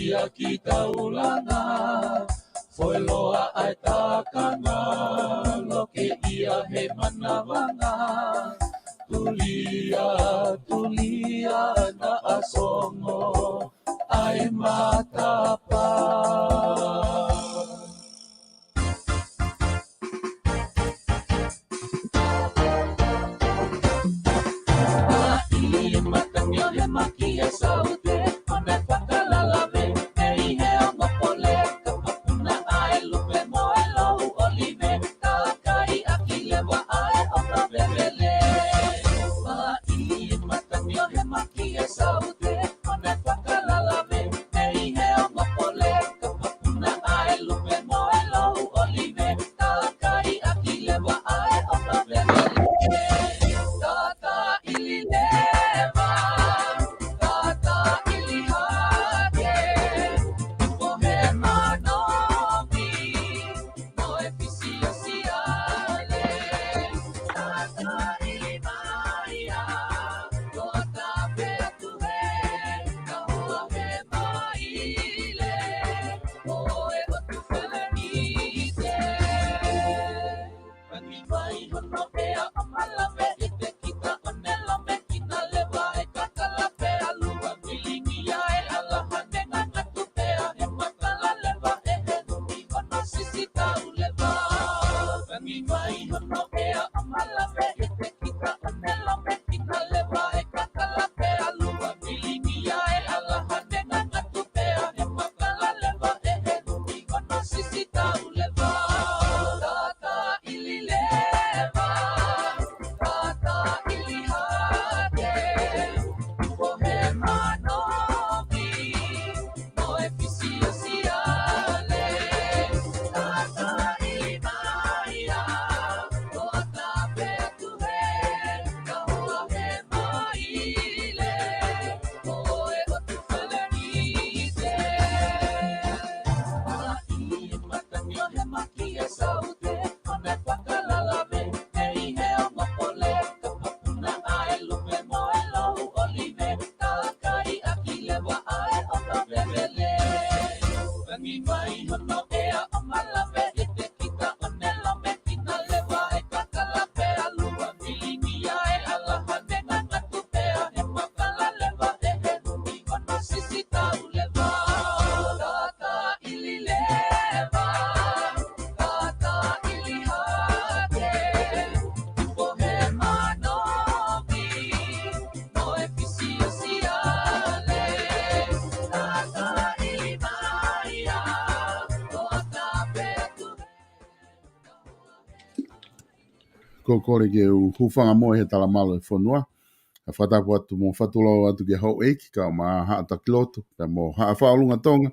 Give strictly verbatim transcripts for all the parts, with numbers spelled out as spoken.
ia ki taulanga, foeloa ʻa e takanga, loke ia he manavanga, tulia, tulia, naʻa songo ʻa e matapā. Haʻi matangi ʻo he maki ʻe saute, ʻo ne fakalalave, ʻi he ongo pole, ka papuna ʻa e lupe mo e lau ʻolive, ka kai ʻaki leva ʻa e ʻoka vevele. Haʻi matangi ʻo he maki ʻe saute, ʻo ne fakalalave, ʻi he ongo pole, ka papuna ʻa e lupe mo e lau ʻolive, ka kai ʻaki leva ʻa e ʻoka vevele. Ka ka ʻili leva, ka ka ʻili hake, ko he manomi, mo e fisiosiale, ka ka ʻili mai ia, ko ka pea tuhe, ka hoa he maile, ko e ʻotu Felenite. Rangi mai hono ʻea ʻo malave ʻi te kita ʻo ne lome kina leva e kakala pea lua milingi ia e alaha ne ngangatu pea he makala leva e he numi hono sisi tau leva. Rangi mai hono ʻea ʻo malave ʻi te kita ʻo ne lome kina leva e kakala pea lua milingi ia e alaha ne ngangatu pea he makala leva e he numi hono sisi tau leva. Ka ka ʻili leva, ka ka ʻili hake, ko he manomi, mo e fisiosiale, ka ka ʻili mai ia, ko ka pea tuhe, ka hoa he maile, ko e ʻotu Felenite. Haʻi matangi ʻo he maki ʻe saute, ʻo ne fakalalave, ʻi he ongo pole, ka papuna ʻa e lupe mo e lau ʻolive, ka kai ʻaki leva ʻa e ʻoka vevele. Rangi mai hono ʻea ʻo malave ʻi te kita ʻo ne lome kina leva e kakala pea lua milingi ia e alaha ne ngangatu pea he makala leva e he numi hono sisi tau leva. Ka ka ʻili leva, ka ka ʻili hake, ko he manomi, mo e fisiosiale, ka ka ʻili mai ia, ko ka pea tuhe. Ko e kole ke u hūfanga mo e he talamalu e fonua. ʻA fakatapu atu mo fakatulou atu ki he houʻeiki, kau mai Haʻa Takilotu, pea mo Haʻa Faʻolunga Tonga.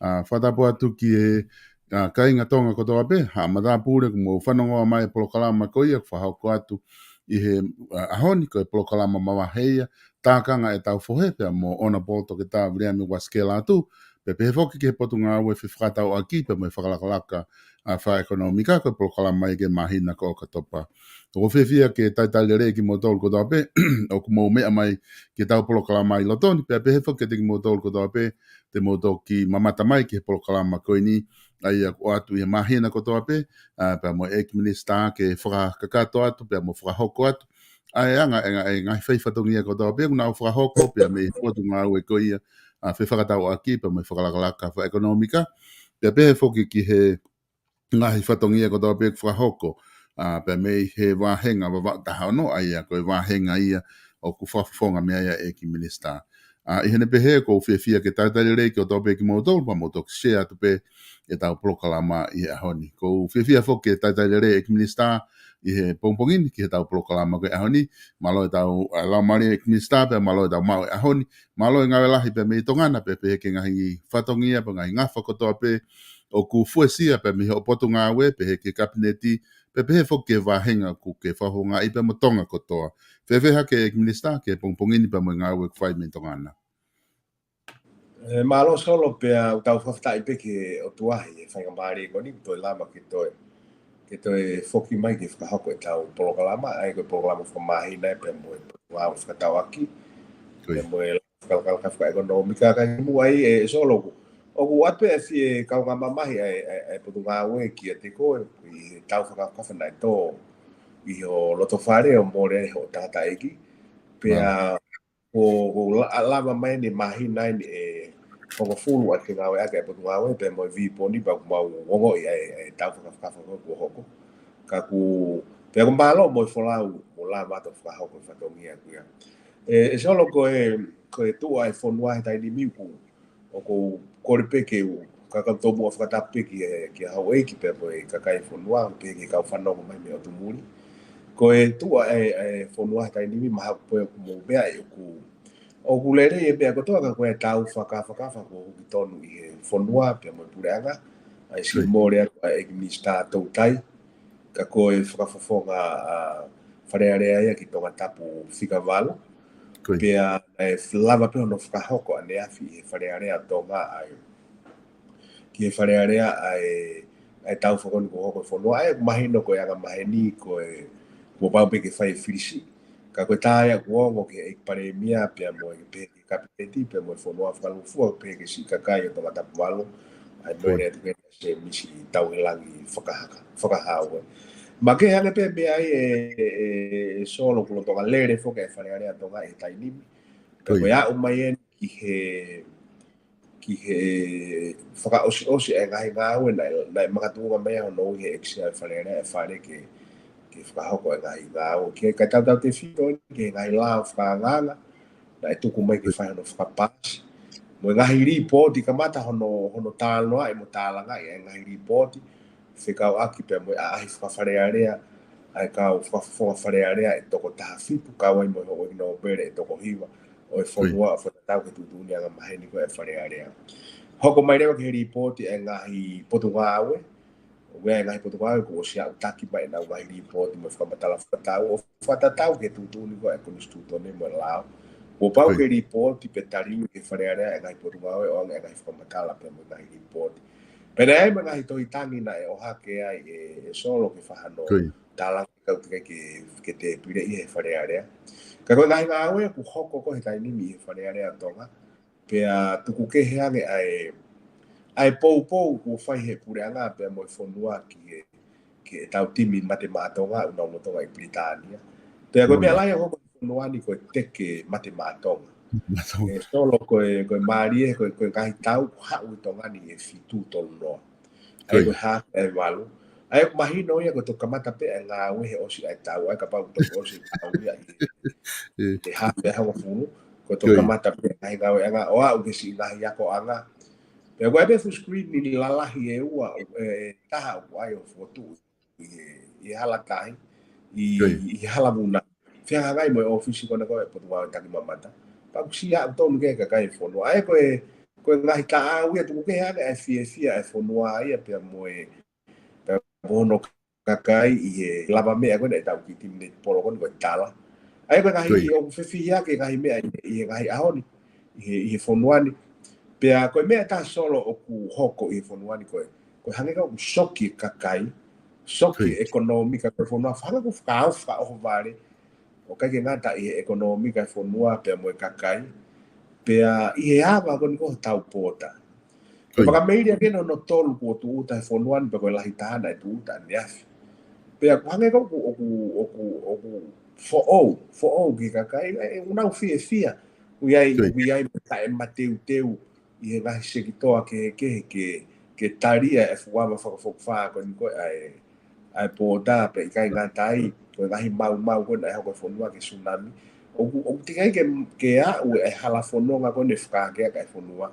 ʻA fakatapu atu ki he, ʻa, kāinga Tonga kotoa pē, Haʻa Matāpule, kuo mou fanongoa mai e polokalama ko ia, kuo fakahoko atu ʻi he, ʻa, ʻaho ni ko e polokalama mavahe ia, Tākanga ʻEtau Fohe, pea mo Honourable Toketā Viliami Uasikela Atu, pea pehē foki ki he Potungāue Fefakatauʻaki, pea mo e Fakalakalaka ʻa e Fakaʻekonōmika, ko e polokalama ia ki he māhina ko ʻOkatopa. ʻOku ou fiefia ke talitali lelei kimoutolu kotoa pē, ʻoku mou meʻa mai ki heʻetau polokalama ʻi loto ni, pea pehē foki kiate kimoutolu kotoa pē, te mou toki mamata mai ki he polokalama ko eni, ʻa ia ʻoku ʻoatu ʻi he māhina kotoa pē, ʻa, pea mo e ʻEiki Minisitā ke fakakakato atu, pea mo fakahoko atu ʻa e anga, e nga-, e ngaahi fai fatongia kotoa pē, ʻoku nau fakahoko, pea mei he Potungāue ko ia, ʻa, Fefakatauʻaki, pea mo e Fakalakalaka Fakaʻekonōmika, pea pehē foki ki he ngaahi fatongia kotoa pē ʻoku fakahoko, ʻa, pea mei he vāhenga Vavaʻu taha ono, ʻa ia ko e vāhenga ia ʻoku fakafofonga mei ai ʻa e ʻEiki Minisitā. ʻA, ʻi heʻene pehē, ʻoku ou fiefia ke talitali lelei kotoa pē kimoutolu, pea mou toki share atu pē ʻetau polokalama ʻi he ʻaho ni. ʻOku ou fiefia foki ke talitali lelei ʻEiki Minisitā ʻi he pongipongi ni ki heʻetau polokalama ko e ʻaho ni. Mālō ʻetau, ʻa, laumālie ʻEiki Minisitā, pea mālō ʻetau maʻu e ʻaho ni. Mālō e ngāue lahi pea mei Tonga na, pea pehē ki he ngaahi fatongia, pea ngaahi ngafa kotoa pē ʻoku fuesia pea mei hoʻo Potungāue, pehē ki he Kapineti, pea pehē foki ki he vāhenga ʻoku ke fakafofongaʻi pea mo Tonga kotoa. Fēfē hake ʻEiki Minisitā, ki he pongipongi ni pea mo e ngāue ʻoku fai mei Tonga na? ʻE, mālō Solo, pea ʻoku tau fakafetaʻi pē ki he ʻOtua he faingamālie ko eni, toe lava ke toe, ke toe foki mai ke fakahoko ʻetau polokalama, ʻa ia ko e polokalama fakamāhina pea mo e Potungāue Fefakatauʻaki, ko ia, pea mo e Fakalakalaka Fakaʻekonōmika. Ka ʻi muʻa ai, ʻe Solo, ʻoku ʻoatu pē ʻa e fie kaungā mamahi ʻa e, ʻa e, ʻa e Potungāue kiate koe ʻi he tau fakafakafa naʻe tō ʻi ho loto fale ʻo mole ai hoʻo tangataʻeiki. Pea ko, ko la-, lava mai ʻeni māhina ʻeni ʻe hongofulu ʻa e fengāueʻaki ʻa e Potungāue pea mo e viponi pea ʻoku mau ongoʻi ʻa e, ʻa e tau fakafakafa ko ē kuo hoko. Ka ʻoku, pea ʻoku mālō mo e folau, mo lava atu fakahoko e fatongia ko ia. ʻE, ʻe Solo ko e, ko e tuʻu ʻa e fonua he taimi ni ʻoku, ʻoku ou kole pē ke u, ka kau tomuʻa fakatapu pē ki he, ki he houʻeiki pea mo e kakai e fonua, pea ki he kau fanongo mai mei ʻotu muli. Ko e tuʻu ʻa e, ʻa e fonua he taimi ni mahalo ko e ʻoku mou meaʻi ʻoku, ʻoku lelei e meʻa kotoa ka ko e tau fakafakafa kuo hoko tonu ʻi he fonua pea mo e puleʻanga, ʻa e siʻi mole atu ʻa e ʻEiki Minisitā Toutai, ka ko e fakafofonga ʻa Fale Alea ia ki Tongatapu fika valu. Pea ʻe lava pē hono fakahoko ʻaneafi ʻi he Fale Alea Tonga ʻa e, ki he Fale Alea ʻa e, ʻa e tau fakoni kuo hoko e fonua. ʻA ia ʻoku mahino ko e anga maheni ko e, kuo pau pē ke fai e filisi. Ka ko e tā ia kuo ongo ki he ʻEiki Palēmia pea mo e pehē ki he Kapineti pea mo e fonua fakalūkufua pehē ki he siʻi kakai ʻo Tongatapu valu. ʻA e mole atu ke se misi tau he langi fakahaka, fakahau e. Ma ke hanga pē meʻa ai ʻe, ʻe, ʻe Solo kuo lolotonga lele foki e Fale Alea Tonga he taimi ni. Ka ko e aʻu mai ʻeni ki he, ki he fakaʻosiʻosi e ngaahi ngāue naʻe, naʻe makatuʻunga mai hono ui he ʻEiki Sea ʻo e Fale Alea e fale ke, ke fakahoko e ngaahi ngāue. Ke, ka tautautefito ki he ngaahi lao fakaangaanga, naʻe tuku mai ke fai hono fakapaasi. Mo e ngaahi lipooti kamata hono, hono talanoaʻi mo tālangaʻi e ngaahi lipooti, fekauʻaki pea mo e ʻaʻahi fakafalealea, ʻa e kau fakafofonga Fale Alea ʻe toko taha fitu, kau ai mo e houʻeiki nōpele ʻe toko hiva, ʻo e fonua ʻo fakatatau ki he tuʻutuʻuni anga maheni ko ē ʻa e Fale Alea. Hoko mai leva ki he lipooti e ngaahi potungāue, ʻo e ngaahi potungāue kuo ʻosi aʻutaki mai ʻenau ngaahi lipooti mo e fakamatala fakatatau, ʻo fakatatau ki he tuʻutuʻuni ko ē ʻa e Konisitūtone mo e lao. Kuo pau ke lipooti pe tali ui ki he Fale Alea e ngaahi potungāue ʻo ʻoange e ngaahi fakamatala pea mo e ngaahi lipooti. Pea naʻe ʻi ai mo e ngaahi tohi tangi naʻe ʻohake ai ʻe, ʻe Solo ke fai hano tālangaʻi kau teʻeki ke, ke tēpileʻi he Fale Alea. Ka ko e ngaahi ngāue kuo hoko ko ē he taimi ni he Fale Alea Tonga, pea tuku kehe ange ʻa e, ʻa e poupou kuo fai he puleʻanga pea mo e fonua ki he, ki heʻetau timi Mate Maʻa Tonga ʻoku nau lolotonga ʻi Pilitānia. Pea ko e meʻa lahi ʻoku hoko he fonua ni ko e teke Mate Maʻa Tonga. ʻE Solo ko e, ko e mālie, ko e, ko e ngaahi tau kuo haʻu ʻi Tonga ni ʻe fitu, tolu noa. ʻA ia ko e hā, ʻe valu. ʻA ia ʻoku mahino ia ko e toki kamata pē e ngāue he ʻosi ʻa e tau, ʻa ia kapau toki ʻosi e tau ia ʻi he, ʻe hā, ʻe hongofulu, ko e toki kamata pē e ngaahi ngāueʻanga, ʻo aʻu ki he siʻi ngaahi akoʻanga. Pea ʻoku ʻi ai pē fuʻu screen ni lalahi ʻe ua, ʻe, ʻe taha ʻoku ʻi ai ʻo fokotuʻu ʻi he, ʻi he hala tahi, ʻi, ʻi he hala vuna. Fehangahangai mo e ʻōfisi ko ena ko ē ʻa e Potungāue Takimamata. Pea ʻoku siʻi aʻu tonu ki he kakai e fonua. ʻA ia ko e, ko e ngaahi taʻau ia tuku kehe ange e fiefia e fonua ia pea mo e, pea mo hono kakai ʻi he lavameʻa ko ena ʻetau kiʻi timi netipolo ko eni ko e tala. ʻA ia ko e ngaahi ʻoku fefihiʻaki e ngaahi meʻa ʻi he, ʻi he ngaahi ʻaho ni, ʻi he, ʻi he fonua ni. Pea ko e meʻa ʻe taha Solo ʻoku hoko ʻi he fonua ni ko e, ko e hangē ka ʻoku soki e kakai, soki e ʻekonōmika ko ē fonua, hangē ʻoku fakaʻohovale, ʻo ʻikai ke ngata ʻi he ʻekonōmika e fonua pea mo e kakai, pea ʻi he ava ko eni ko hotau pōta. Ko e fakameili ʻa ena hono tolu kuo tūʻuta he fonua ni pea ko e lahi taha naʻe tūʻuta ʻaneafi. Pea ʻoku hangē ka ʻoku, ʻoku, ʻoku, ʻoku foʻou, foʻou ki he kakai, ʻe, ʻoku nau fiefia. ʻOku ʻi ai, ʻoku ʻi ai mo e taʻe mateuteu ʻi he ngaahi sekitoa kehekehe ke, ke talia e fuʻu ava fakafokifā ko eni ko ē ʻa e, ʻa e pōta pea ʻikai ngata ai, ko e ngaahi maumau ko ē naʻe hoko he fonua ki he sunami. ʻOku, ʻoku teʻeki ai ke, ke aʻu e hala fononga ko eni fakahākeakiʻi e fonua,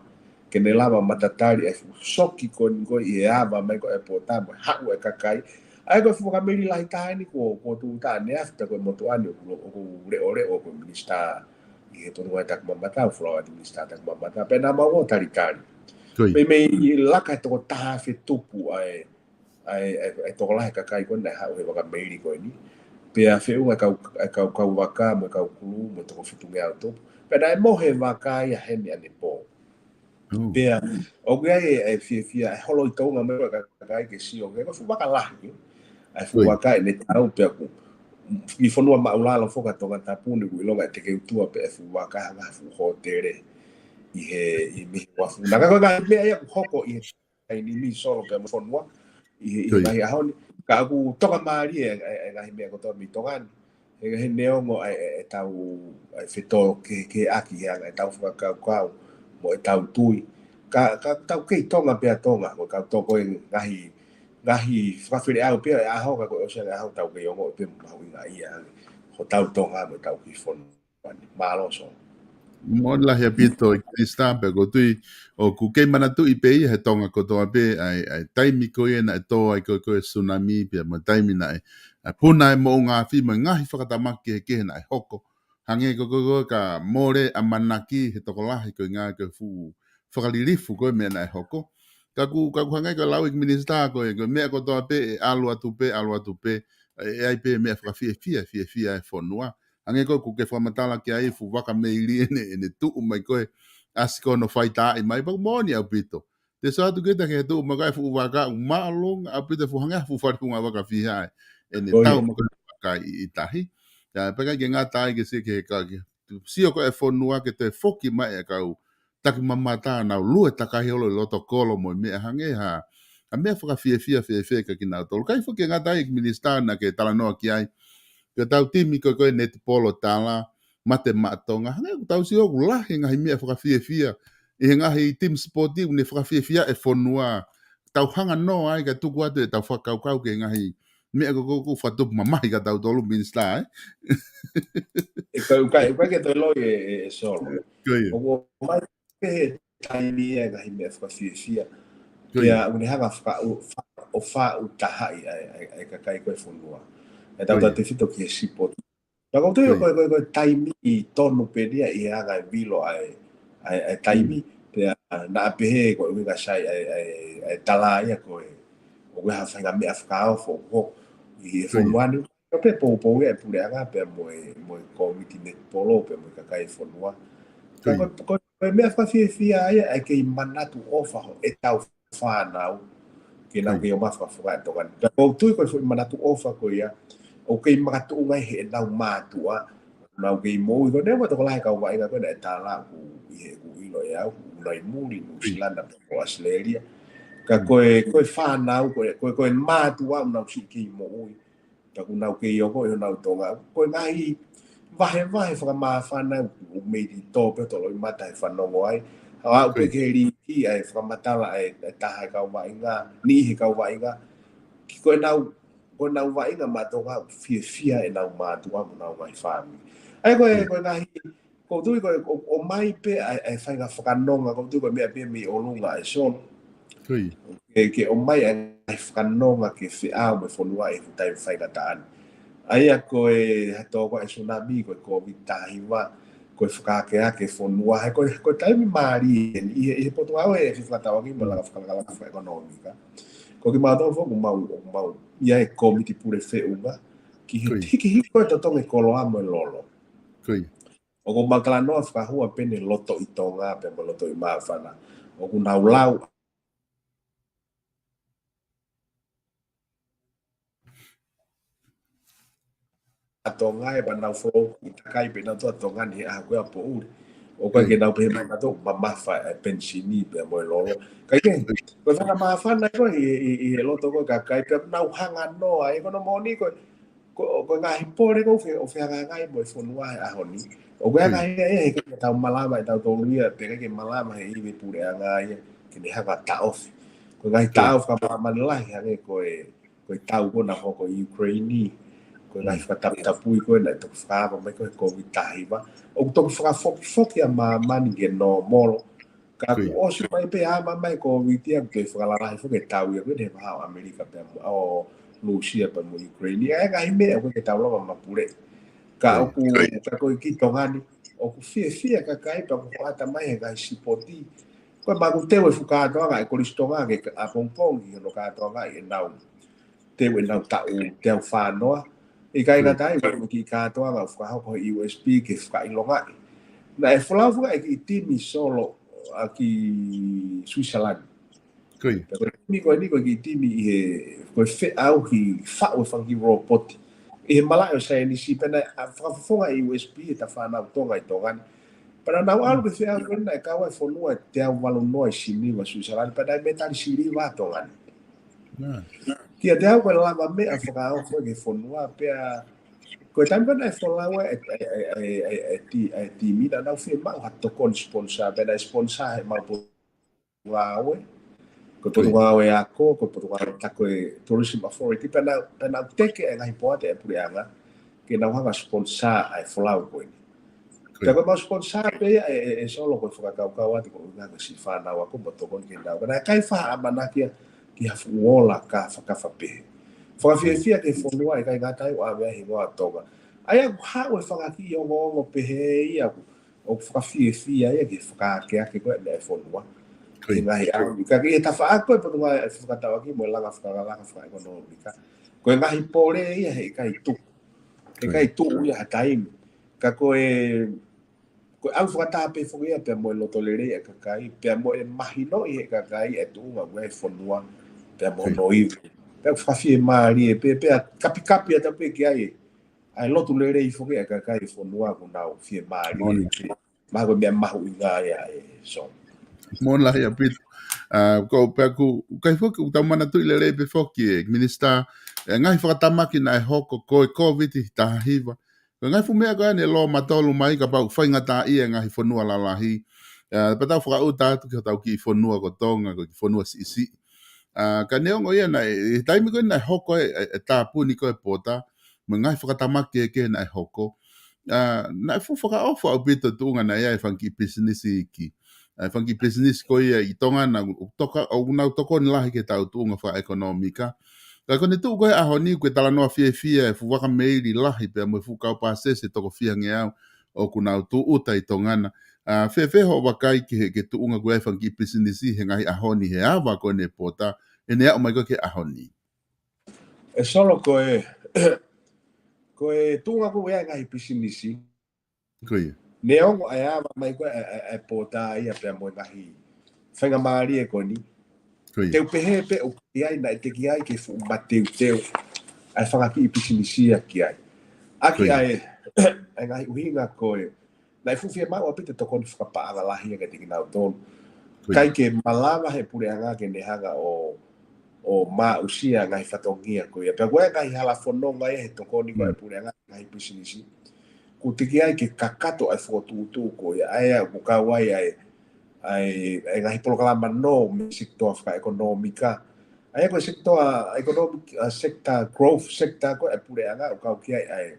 ke ne lava matatali e fuʻu soki ko eni ko ē ʻi he ava mai ko ē e pōta mo e haʻu e kakai. ʻA ia ko e fuʻu fakameili lahi taha eni kuo, kuo tūʻuta ʻaneafi pea ko e motuʻa ni ʻoku, ʻoku leʻoleʻo ko e minisitā ʻi he Potungāue Takimamata, ʻo folau atu Minisitā Takimamata, pea naʻa mau ō ʻo talitali. Meimei laka e toko taha afe tupu ʻa e, ʻa e, ʻa e, ʻa e tokolahi e kakai ko ē naʻe haʻu he fakameili ko eni. Pea feʻunga e kau, e kau, kau vaka mo e kau kulū mo e toko fitungeau tupu. Pea naʻe mohe e vaka ia heni ʻanepō. Pea ʻoku ʻi ai e, e fiefia, e holo ʻi Tonga mai ko e kakai ke sio, ke ko e fuʻu vaka lahi, ʻa e fuʻu vaka ʻene tau pea ʻoku, ʻi fonua māʻulalo foki ʻa Tongatapu ni ʻoku ʻilonga ʻe tekeutua pē e fuʻu vaka hangē ha fuʻu hōtele. ʻi he, ʻi he mei he uafu. Naʻa ko e ngaahi meʻa ia ʻoku hoko ʻi he taimi ni Solo pea mo e fonua ʻi he, ʻi he ngaahi ʻaho ni. Ka ʻoku toka mālie e, e, e ngaahi meʻa kotoa mei Tonga ni. He, he neongo e, e, e tau, e fetōkehekeheʻaki he anga e tau fakakaukau mo e tau tui. Ka, ka tau kei Tonga pea Tonga, ko e kau toko e ngaahi, ngaahi fakafeleʻau pea e ʻaho ka ko e ʻosi ange ʻaho tau kei ongo pea mahuʻinga ia ange. Ko tau Tonga mo e tau ki fonua. Mālō Solo. Moʻoni lahi ʻaupito ʻEiki Minisitā pea ʻoku ou tui ʻoku kei manatuʻi pē ia he Tonga kotoa pē ʻa e, ʻa e taimi ko ia naʻe tō ai ko e, ko e tsunami pea mo e taimi naʻe, ʻa, puna e moʻunga afi mo e ngaahi fakatamaki kehekehe naʻe hoko. Hangē ko e, ko e, ko e ka mole ʻamanaki he tokolahi ko e ngaahi ko e fuʻu fakalilifu ko e meʻa naʻe hoko. Ka ʻoku, ka ʻoku hangē ko e lau ʻEiki Minisitā ko e, ko e meʻa kotoa pē ʻe ʻalu atu pē, ʻalu atu pē, ʻe, ʻe ʻi ai pē meʻa fakafiefia, fiefia e fonua. Hangē ko e ʻoku ke fakamatala ki ai fuʻu vaka meili ʻene, ʻene tuʻu mai ko e ʻasi ko hono faitaaʻi mai, pea ʻoku moʻoni ʻaupito. Te sio atu kita ki he tuʻu mai ko e fuʻu vaka ʻoku māʻolunga ʻaupito fuʻu hangē ha fuʻu falefunga vaka fiha ʻene tau mai ko e vaka ʻi, ʻi tahi. Ia, pea ʻikai ke ngata ai ke sio ki he ka, ke sio ko e fonua ke toe foki mai e kau takimamata nau lue takai holo ʻi loto kolo mo e meʻa hangē ha, ha meʻa fakafiefia fēfē kia kinautolu. ʻIkai foki ke ngata ai ʻEiki Minisitā naʻa ke talanoa ki ai. Ko e tau timi ko e, ko e netipolo tala, Mate Maʻa Tonga. Hangē ʻoku tau sio ʻoku lahi e ngaahi meʻa fakafiefia ʻi he ngaahi timi sipoti ʻoku ne fakafiefia e fonua. Tau hanga noa ai ka tuku atu e tau fakakaukau ki he ngaahi meʻa ko e, ko e, ko e fakatupu mamahi kia tautolu Minisitā, ē? ʻE ka, ʻikai, ʻikai ke toe loi e, e, e Solo. Ko ia. ʻOku ʻomai pē he taimi e ngaahi meʻa fakafiefia. Ko ia. Pea ʻoku ne hanga faka-, ʻo fa-, ʻo faʻu tahaʻi ʻa e, ʻa e, ʻa e kakai ko e fonua. ʻE tau tefito ki he sipoti. Pea ʻoku ou tui ko e, ko e, ko e taimi tonu pē ia ʻi he anga e vilo ʻa e, ʻa e, ʻa e taimi, pea naʻa pehē ko e ʻuhinga sai ʻa e, ʻa e, ʻa e tala ia ko e, ʻoku ʻi ai ha faʻahinga meʻa fakaofo ʻoku hoko ʻi he fonua ni. Ko e pē poupou ia e puleʻanga pea mo e, mo e kōmiti netipolo pea mo e kakai e fonua. Ko e, ko e, ko e meʻa fakafiefia ia ʻa e kei manatu ʻofa hoʻo tau fānau ke nau kei ō mai fakafofonga e Tonga ni. Pea ʻoku ou tui ko e foʻi manatu ʻofa ko ia, ʻoku kei makatuʻunga ai heʻenau mātuʻa, nau kei moʻui ko e neongo tokolahi e kau vaʻinga ko ē naʻe tala ʻoku ʻi he ʻoku ʻilo ʻe au, ʻoku nau ʻi muli, Nuʻusila pea mo ʻAositelēlia. Ka ko e, ko e fānau, ko e, ko e, ko e mātuʻa ʻoku nau siʻi kei moʻui. Pea ʻoku nau kei ō ko ē ʻi honau Tonga. Ko e ngaahi vahevahe fakamāfana ʻoku mei tō pē tolo ʻi mata he fanongo ai. Haʻu pē ke liki ʻa e fakamatala ʻa e, ʻa e taha e kau vaʻinga, niʻihi he kau vaʻinga. Ki ko ʻenau, ko ʻenau vaʻinga maʻa Tonga ʻoku fiefia ʻenau mātuʻa mo ʻenau ngaahi fāmili. ʻA ia ko e, ko e ngaahi ʻOku ou tui ko e, ʻo, ʻomai pē ʻa e, ʻa e faʻahinga fakanonga, ʻoku ou tui ko e meʻa pē mei ʻolunga ʻe Solo. Ke, ke ʻomai ʻa e fakanonga ke feʻao mo e fonua ʻi he taimi faingataʻa ni. ʻA ia ko e ha tō ko e tsunami, ko e Kōviti taha hiva, ko e fakaakeake e fonua, he ko e, ko e taimi mālie eni, ʻi he, ʻi he potungāue e fefakatauʻaki mo e langa fakalakalaka fakaʻekonōmika. Ko kimautolu foki ʻoku mau, ʻoku mau ʻi ai e kōmiti pule feʻunga, ki he hikihiki ko e totongi e koloa mo e lolo. ʻOku mau talanoa fakahua pē ʻene loto ʻi Tonga pea mo e loto ʻi māfana. ʻOku nau lau ʻa Tonga ē pea nau foki takai pē nautolu ʻa Tonga ni he ʻaho ko ē ʻa poʻuli. ʻOku ʻikai ke nau pehē mai nautolu mamafa e penisini pea mo e lolo. Kae kehe, ko e fakamāfana ko ē ʻi, ʻi, ʻi he loto ko ē kakai pea nau hanga noa ē ko hono moʻoni ko e ko, ko e ngaahi pole ko ē ʻoku fehangahangai mo e fonua he ʻaho ni. ʻOku ʻi ai e ngaahi ʻe, ʻe, ʻikai ke tau malava ʻe tautolu ia, pea ʻikai ke malava he ivi puleʻanga ia, ke ne hanga taʻofi. Ko e ngaahi taʻau fakamāmani lahi hangē ko e, ko e tau ko ē naʻe hoko ʻi Ukraine, ko e ngaahi fakataputapui ko ē naʻe toki fakaava mai ko ē he Kōviti taha hiva. ʻOku toki fakafokifoki ʻa māmani ke nōmolo, ka kuo ʻosi mai pē ʻa e ʻomai e Kōviti ʻoku toe fakalalahi foki e tau ia ko ē he vahaʻa ʻo ʻAmelika pea mo, ʻo Lūsia pea mo Ukraine. ʻA e ngaahi meʻa ʻoku ʻikai ke tau lava mapule. Ka ʻoku, ka ko e ki Tonga ni, ʻoku fiefia e kakai pea ʻoku hoʻata mai he ngaahi sipoti. Ko e maku teu e fuʻu kātoanga e Kolisi Tonga ke ʻapongipongi hono kātoanga ʻenau teu ʻenau taʻu teau fā noa. ʻIkai ngata ai, ko e kiʻi kātoanga ʻoku fakahoko he U S P ke fakaʻilongaʻi. Naʻe folau foki e kiʻi timi Solo ʻa ki Switzerland. Pea ko e timi ko eni ko e kiʻi timi ʻi he, ko e feʻauhi faʻu e fanga kiʻi ropoti ʻi he malaʻe ʻo e saienisi pea naʻe fakafofonga e U S P e ta fānau Tonga ʻi Tonga ni. Pea naʻa nau ʻalu ki he feʻauhi ko ē naʻe kau ai e fonua ʻe teau valu noa ʻi Siniva, Suisalani, pea naʻe mētali siliva ʻa Tonga ni. Kiate au ko e lavameʻa fakaofo ki he fonua, pea ko e taimi ko ē naʻe folau ai e, e, e, e, e, e ti-, e timi, naʻa nau fiemaʻu ha tokoni sponsor, pea naʻe sponsor ʻe he maʻu Potungāue. Ko e Potungāue Ako, ko e Potungāue, tā ko e Tourism Authority, pea nau, pea nau teke e ngaahi poate e puleʻanga ke nau hanga sponsor ʻa e folau ko eni. Pea ko e mau sponsor pē ia e, e, e Solo, ko e fakakaukau atu ko e ʻuhinga ko e siʻi fānau ako mo tokoni ke nau. Ka naʻe ʻikai faʻa ʻamanaki ia ki ha fuʻu ola kāfakafa pehē. Fakafiefia ki he fonua, ʻikai ngata ai ʻoku ʻave ai e hingoa Tonga. ʻA ia ʻoku haʻu e fanga kiʻi ongoongo pehē ia ʻoku ʻoku fakafiefia ia ki he fakaakeake ko ē ʻa e fonua. Ko ia. Ki he ngaahi ʻaho ni. Ka ki he tafaʻaki ko ē Potungāue ʻa e fakatauʻaki mo e langa fakalanga fakaʻekonōmika. Ko e ngaahi pole ia he ʻikai tuʻu. He ʻikai tuʻu ia ha taimi. Ka ko e, ko e ʻalu fakataha pē foki ia pea mo e loto lelei ʻa e kakai, pea mo e mahinoʻi ʻe he kakai e tuʻunga ko ē ʻa e fonua, pea mo hono ivi. Pea fakafiemālie pē, pea kapikapi atu pē ki ai ʻa e lotu lelei foki ʻa e kakai e fonua ʻoku nau fiemālie. Moʻoni. Mahalo ko e meʻa mahuʻinga ia e Solo. Moʻoni lahi ʻaupito. ʻA, ko pea ʻoku, ʻoku ʻikai foki, ʻoku tau manatuʻi lelei pē foki e Minisitā, e ngaahi fakatamaki naʻe hoko ko e Kōviti taha hiva. Ko e ngaahi fuʻu meʻa ko ē naʻe lōmatolu mai kapau ʻoku faingataʻaʻia e ngaahi fonua lalahi. ʻA, pea tau fakaʻuta atu ki hotau kiʻi fonua ko Tonga, ko e kiʻi fonua siʻisiʻi. ʻA, ka neongo ia naʻe, he taimi ko ē naʻe hoko e, e, e tāpuni ko ē e pota, mo e ngaahi fakatamaki kehekehe naʻe hoko. ʻA, naʻe fuʻu fakaʻofa ʻaupito e tuʻunga naʻe ʻi ai e fanga kiʻi pisinisi iiki. ʻA, e fanga kiʻi pisinisi ko ia ʻi Tonga naʻa nau toka, ʻoku nau tokoni lahi ki he tau tuʻunga fakaʻekonōmika. Ka ko ʻene tuʻu ko ē he ʻaho ni, ko e talanoa fiefia e fuʻu vaka meili lahi pea mo e fuʻu kau pāsese toko fiha ngeau ʻoku nau tūʻuta ʻi Tonga na. ʻA, fēfē hoʻo vakai ki he, ki he tuʻunga ko ē e fanga kiʻi pisinisi he ngaahi ʻaho ni he ava ko eni e pota, ʻene aʻu mai ko ē ki he ʻaho ni? E Solo, ko e, ko e tuʻunga ko ē e ngaahi pisinisi. Ko ia. Neongo ʻa e ava mai ko ē e, e, e pota ia pea mo e ngaahi faingamālie ko eni. Ko ia. Te u pehē pē ʻoku ʻi ai, naʻe teʻeki ai ke fuʻu mateuteu ʻa e fanga kiʻi pisinisi ia ki ai. ʻAki ʻa e, ʻa e ngaahi ʻuhinga ko ē naʻe fuʻu fiemaʻu ʻaupito e tokoni fakapaʻanga lahi ia kiate kinautolu. Ko ia. ʻIkai ke malava ʻe he puleʻanga ke ne hanga ʻo, ʻo aʻusia e ngaahi fatongia ko ia. Pea ko e ngaahi hala fononga ia he tokoni ko ē ʻa e puleʻanga ki he ngaahi pisinisi. ʻOku teʻeki ai ke kakato ʻa e fokotuʻutuʻu ko ia, ʻa ia ʻoku kau ai ʻa e, ʻa e, ʻa e ngaahi polokalama nō mei he sekitoa fakaʻekonōmika. ʻA ia ko e sekitoa economic, ʻa, sector, growth sector ko ē ʻa e puleʻanga ʻoku kau ki ai ʻa e,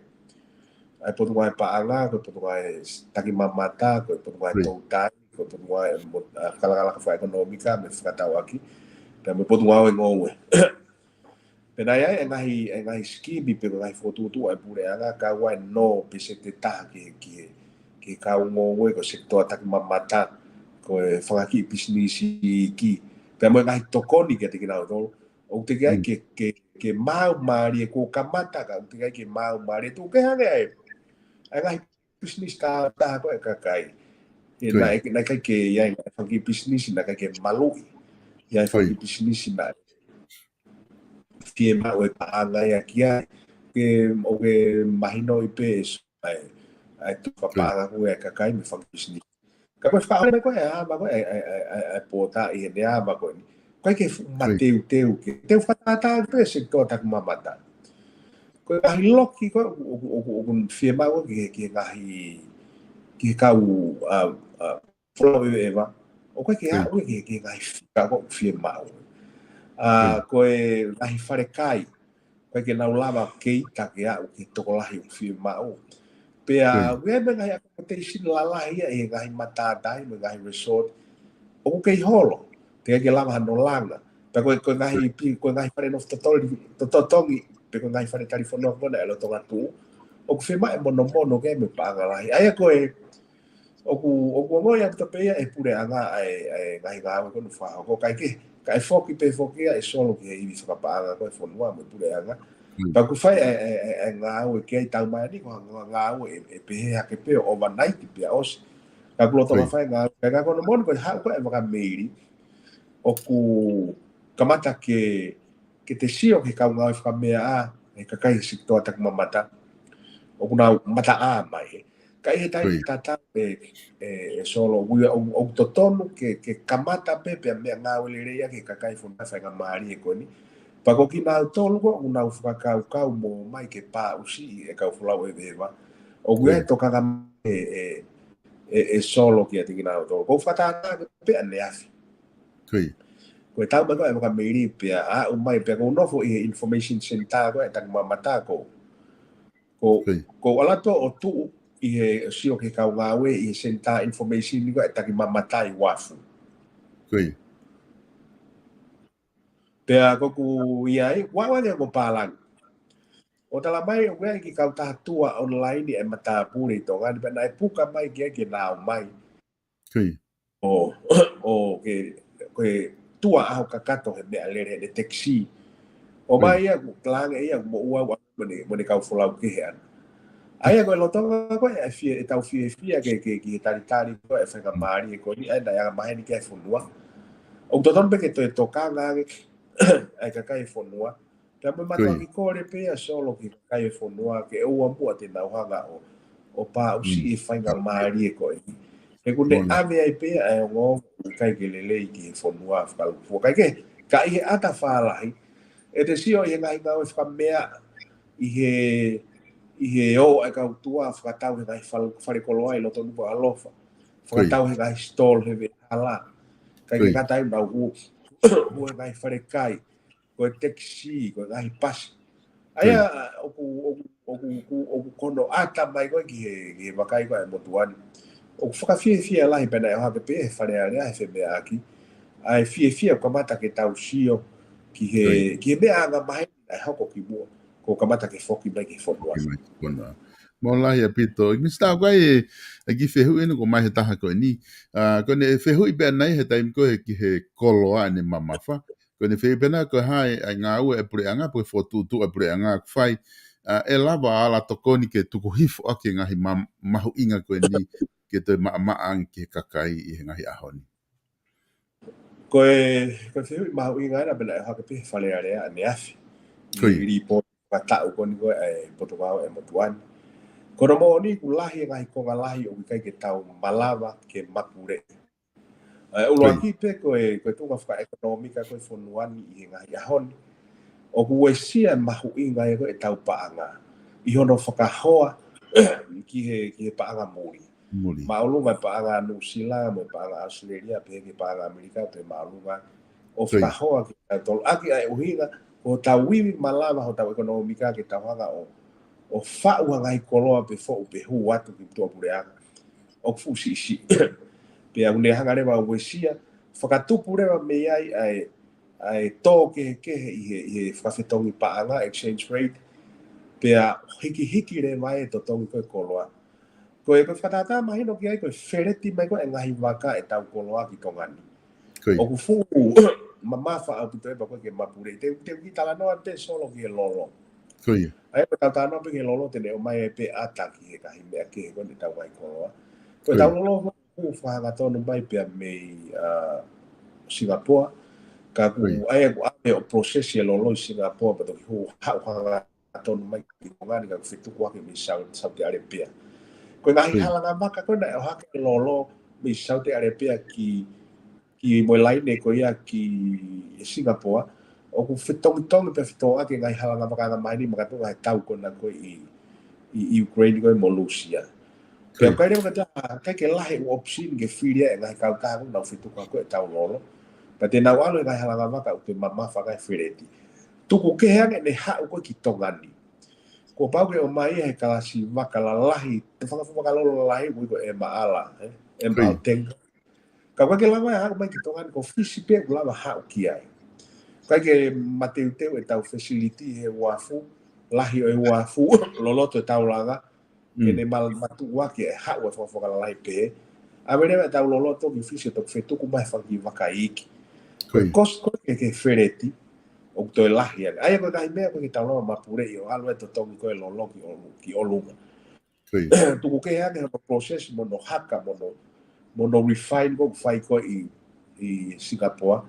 ʻa e Potungāue Paʻanga, ko e Potungāue Takimamata, ko e Potungāue Toutai, ko e Potungāue mo-, ʻa, Fakalakalaka Fakaʻekonōmika mo e Fakatauʻaki, pea mo e Potungāue Ngoue. Pea naʻe ʻi ai e ngaahi, e ngaahi sikimi pe ko e ngaahi fokotuʻutuʻu ʻa e puleʻanga, kau ai nō peseti ʻe taha ki he, ki he, ki he kau ngoue, ko e sekitoa takimamata, ko e fanga kiʻi pisinisi iiki, pea mo e ngaahi tokoni kiate kinautolu. ʻOku teʻeki ai ke, ke, ke maau mālie, kuo kamata ka ʻoku teʻeki ai ke maau mālie. Tuku kehe ange ʻa e, ʻa e ngaahi pisinisi tāutaha ko ē ʻa e kakai. ʻE, naʻe, naʻe ʻikai ke ʻi ai e fanga kiʻi pisinisi naʻe ʻikai ke maluʻi. ʻI ai e fanga kiʻi pisinisi naʻe fiemaʻu e paʻanga ia ki ai. Ke, ʻoku ke mahinoʻi pē e Solo, ʻa e, ʻa e tufa paʻanga ko ē ʻa e kakai mei he fanga kiʻi pisinisi. Ka ko e fakaʻaonga ko ē e ava ko ē e, e, e, e, e pota ʻi heʻene ava ko eni. ʻIkai ke fuʻu mateuteu ke, te u fakatātā pē sekitoa takimamata. Ko e ngaahi loki ko ē ʻoku, ʻoku, ʻoku, ʻoku fiemaʻu ki he, ki he ngaahi, ki he kau, ʻa, ʻa, folau ʻeveʻeva. ʻOku ʻikai ke aʻu ki he, ki he ngaahi fika ko ē ʻoku fiemaʻu. ʻA, ko e ngaahi falekai. ʻIkai ke nau lava ke ʻita ke aʻu ki he tokolahi ʻoku fiemaʻu. Pea ʻoku ʻi ai mo e ngaahi accommodation lalahi ia ʻi he ngaahi matātahi mo e ngaahi resort. ʻOku kei holo, teʻeki ai ke lava hano langa. Pea ko e, ko e ngaahi pi-, ko e ngaahi fale nofo totoli-, to-, totongi, pe ko e ngaahi fale talifononga ko ena ʻe lolotonga tuʻu. ʻOku fiemaʻu e monomono ke mo e paʻanga lahi. ʻA ia ko e, ʻoku, ʻoku ongoʻi atu pē ia ʻe he puleʻanga ʻa e, ʻa e ngaahi ngāue ko ena ʻoku fakahoko, kae kehe, kae foki pē foki ia e Solo ki he ivi fakapaʻanga ko ē ʻa e fonua mo e puleʻanga. Pea ʻoku fai e, e, e, e ngāue ki ai taumaiā ni ko ha ngā-, ngāue ʻe, ʻe pehē hake pē ʻo overnight pea ʻosi. Ka ʻoku loto mafai e ngāue, ka ko hono moʻoni ko e haʻu ko ē e vaka meili, ʻoku kamata ke ke te sio ki he kau ngāue fakameaʻa, ʻa e kakai he sekitoa takimamata, ʻoku nau mataʻā mai. Ka ʻi he taimi tatau ē, ē, ē Solo, ʻoku, ʻoku totonu ke, ke kamata pē pea meʻangāue lelei ʻaki e kakai fonua faingamālie ko eni. Pea ko kinautolu ko ē ʻoku nau fakakaukau mo ō mai ke paʻusiʻi e kau folau ʻeveʻeva. ʻOku ʻi ai e tokanga ē, ē, ē, ē Solo kiate kinautolu. Ko e fakatātā pē ʻaneafi. Ko e tau mai ko ē ʻa e fakameli pea aʻu mai pea ʻoku ou nofo ʻi he information center ko ē ʻa e Takimamata ko. Ko, ko ʻalu atu ʻo tuʻu ʻi he sio ki he kau ngāue ʻi he center information ko ē ʻa e Takimamata ʻi Uafu. Pea ko ʻeku ʻi ai, ʻoku ʻi ai ʻeku pālangi. ʻO tala mai ʻoku ʻi ai e kiʻi kautaha tour online ʻa e matāpule ʻi Tonga ni pea naʻe puka mai ki ai ke nau ō mai. ʻO, ʻo ke, ko e tour ʻaho kakato he meʻalele he taxi. ʻO mai ia ʻoku talaange ia ʻoku moʻua ua mo ʻene, mo ʻene kau folau kehe ʻana. ʻA ia ko e lolotonga ko ē ʻa e fie, ʻetau fiefia ke, ke, ki he talitali ko ē ʻa e faingamālie ko eni ʻa ia naʻe angamaheni ki ai e fonua. ʻOku totonu pē ke toe tokanga ange ʻa e kakai e fonua. Pea mo e mātuʻaki kole pē ia Solo ki he kakai e fonua ke ʻoua muʻa te nau hanga ʻo, ʻo paʻusiʻi e faingamālie ko eni. He ʻoku ne ʻave ai pē ia ʻa e ongoongo ʻoku ʻikai ke lelei ki he fonua fakalūkufua. Kae kehe, ka ʻi he ʻata fālahi, ʻe te sio ʻi he ngaahi ngāue fakameaʻa, ʻi he, ʻi he ō ʻa e kau tour fakatau he ngaahi fal-, fale koloa ʻi loto Nukuʻalofa. Fakatau he ngaahi stall he veʻehala. Kae kehe kātaki nau hū, hū he ngaahi falekai. Ko e taxi, ko e ngaahi pasi. ʻA ia, ʻoku, ʻoku, ʻoku, ʻoku, ʻoku kono ʻata mai ko ē ki he, ki he vakai ko ē ʻa e motuʻa ni. ʻOku fakafiefia lahi pea naʻe ʻohake pē he Fale Alea he femeaʻaki. ʻA e fiefia ʻoku kamata ke tau sio ki he, ki he meʻa angamaheni naʻe hoko kimuʻa. Kuo kamata ke foki mai ki he fonua. Mālō lahi ʻaupito. Minisitā, ʻoku ʻi ai e, e kiʻi fehuʻi ʻeni ʻoku ʻomai he taha ko eni. ʻA, ko ʻene fehuʻi pē ʻanai he taimi ko ē ki he koloa ʻene mamafa. Ko ʻene fehuʻi pē ʻanai ko e hā e, e ngāue ʻa e puleʻanga pe ko e fokotuʻutuʻu ʻa e puleʻanga ʻoku fai. ʻA, ʻe lava ʻa e ala tokoni ke tuku hifo ʻaki e ngaahi ma-, mahuʻinga ko eni ke toe maʻamaʻa ange ki he kakai ʻi he ngaahi ʻaho ni. Ko e, ko e fehuʻi mahuʻinga ʻena pea naʻe ʻohake pē he Fale Alea ʻaneafi. ʻI he lipooti fakataʻu ko eni ko ē ʻa e Potungāue ʻa e motuʻa ni. Ko hono moʻoni ʻoku lahi e ngaahi konga lahi ʻoku ʻikai ke tau malava ke mapuleʻi. ʻA e ʻuluaki pē ko e, ko e tuʻunga fakaʻekonōmika ko ē ʻo e fonua ni ʻi he ngaahi ʻaho ni. ʻOku uesia e mahuʻinga ia ko ē ʻetau paʻanga. ʻI hono fakahoa ki he, ki he paʻanga muli. Māʻolunga e paʻanga Nuʻusila, mo e paʻanga ʻAositelēlia, pehē ki he paʻanga ʻAmelika, toe māʻolunga. ʻO fakahoa kitautolu. ʻAki ʻa e ʻuhinga, ko hotau ivi malava hotau ʻekonōmika ke tau hanga ʻo, ʻo faʻu ha ngaahi koloa pe foʻu pe hū atu ki tuʻapuleʻanga. ʻOku fuʻu siʻisiʻi. Pea ʻoku ne hanga leva ʻo uesia, fakatupu leva mei ai ʻa e, ʻa e tō kehekehe ʻi he, ʻi he fakafetongi paʻanga, exchange rate. Pea hikihiki leva e totongi ko ē koloa. Ko e, ko e fakatātā mahino ki ai, ko e feleti mai ko ē ngaahi vaka ʻetau koloa ki Tonga ni. ʻOku fuʻu mamafa ʻaupito ʻe pā ko ē ke mapuleʻi. Te, te u kiʻi talanoa pē Solo ki he lolo. ʻA ia ko ʻetau talanoa pē ki he lolo te ne ʻomai ai pē ʻata ki he ngaahi meʻa kehe ko ē ʻetau ngaahi koloa. Ko ʻetau lolo ko ē ʻoku fakahangatonu mai pē ia mei, ʻa, Singapore. Ka ʻoku ʻi ai ʻoku ʻave ʻo process e lolo ʻi Singapore pea toki hū haʻu hangatonu mai ki Tonga ni kae fetuku ake mei Sau-, Saudi Arabia. Ko e ngaahi halanga vaka ko ē naʻe ʻohake e lolo mei Saudi Arabia ki, ki mo e laine ko ia ki Singapore, ʻoku fetongitongi pea fetōʻaki e ngaahi halanga vaka angamaheni makatuʻunga he tau ko ena ko ē ʻi, ʻi, ʻi Ukraine ko ē mo Lūsia. Pea ʻoku ʻikai leva ke ta, ʻikai ke lahi e option ke fili ai e ngaahi kautaha ko ē ʻoku nau fetuku ko ē ʻetau lolo. Pea te nau ʻalu e ngaahi halanga vaka ʻoku toe mamafa ngaahi feleti. Tuku kehe ange ʻene haʻu ko ē ki Tonga ni. Kuo pau ke ʻomai ia he kalasi vaka lalahi, te fanga fuʻu vaka lolo lalahi, ui ko e M R, ē? M R tanker. Ka ʻoku ʻikai ke lava ia haʻu mai ki Tonga ni, ko Fisi pē ʻoku lava haʻu ki ai. ʻIkai ke mateuteu ʻetau facility he uafu, lahi ʻo e uafu, loloto ʻetau langa, ke ne mal-, matuʻuaki e haʻu e fanga fuʻu vaka lalahi pehē. ʻAve leva ʻetau lolo ʻo toki Fisi ʻo toki fetuku mai he fanga kiʻi vaka iiki. Ko e cost ko ē ki he feleti, ʻoku toe lahi ange. ʻA ia ko e ngaahi meʻa ko ē ke tau lava mapuleʻi ʻo ʻalu e totongi ko ē lolo ki ʻolu-, ki ʻolunga. Tuku kehe ange hono process mo hono haka mo hono, mo hono refine ko ē ʻoku fai ko ē ʻi, ʻi Singapore.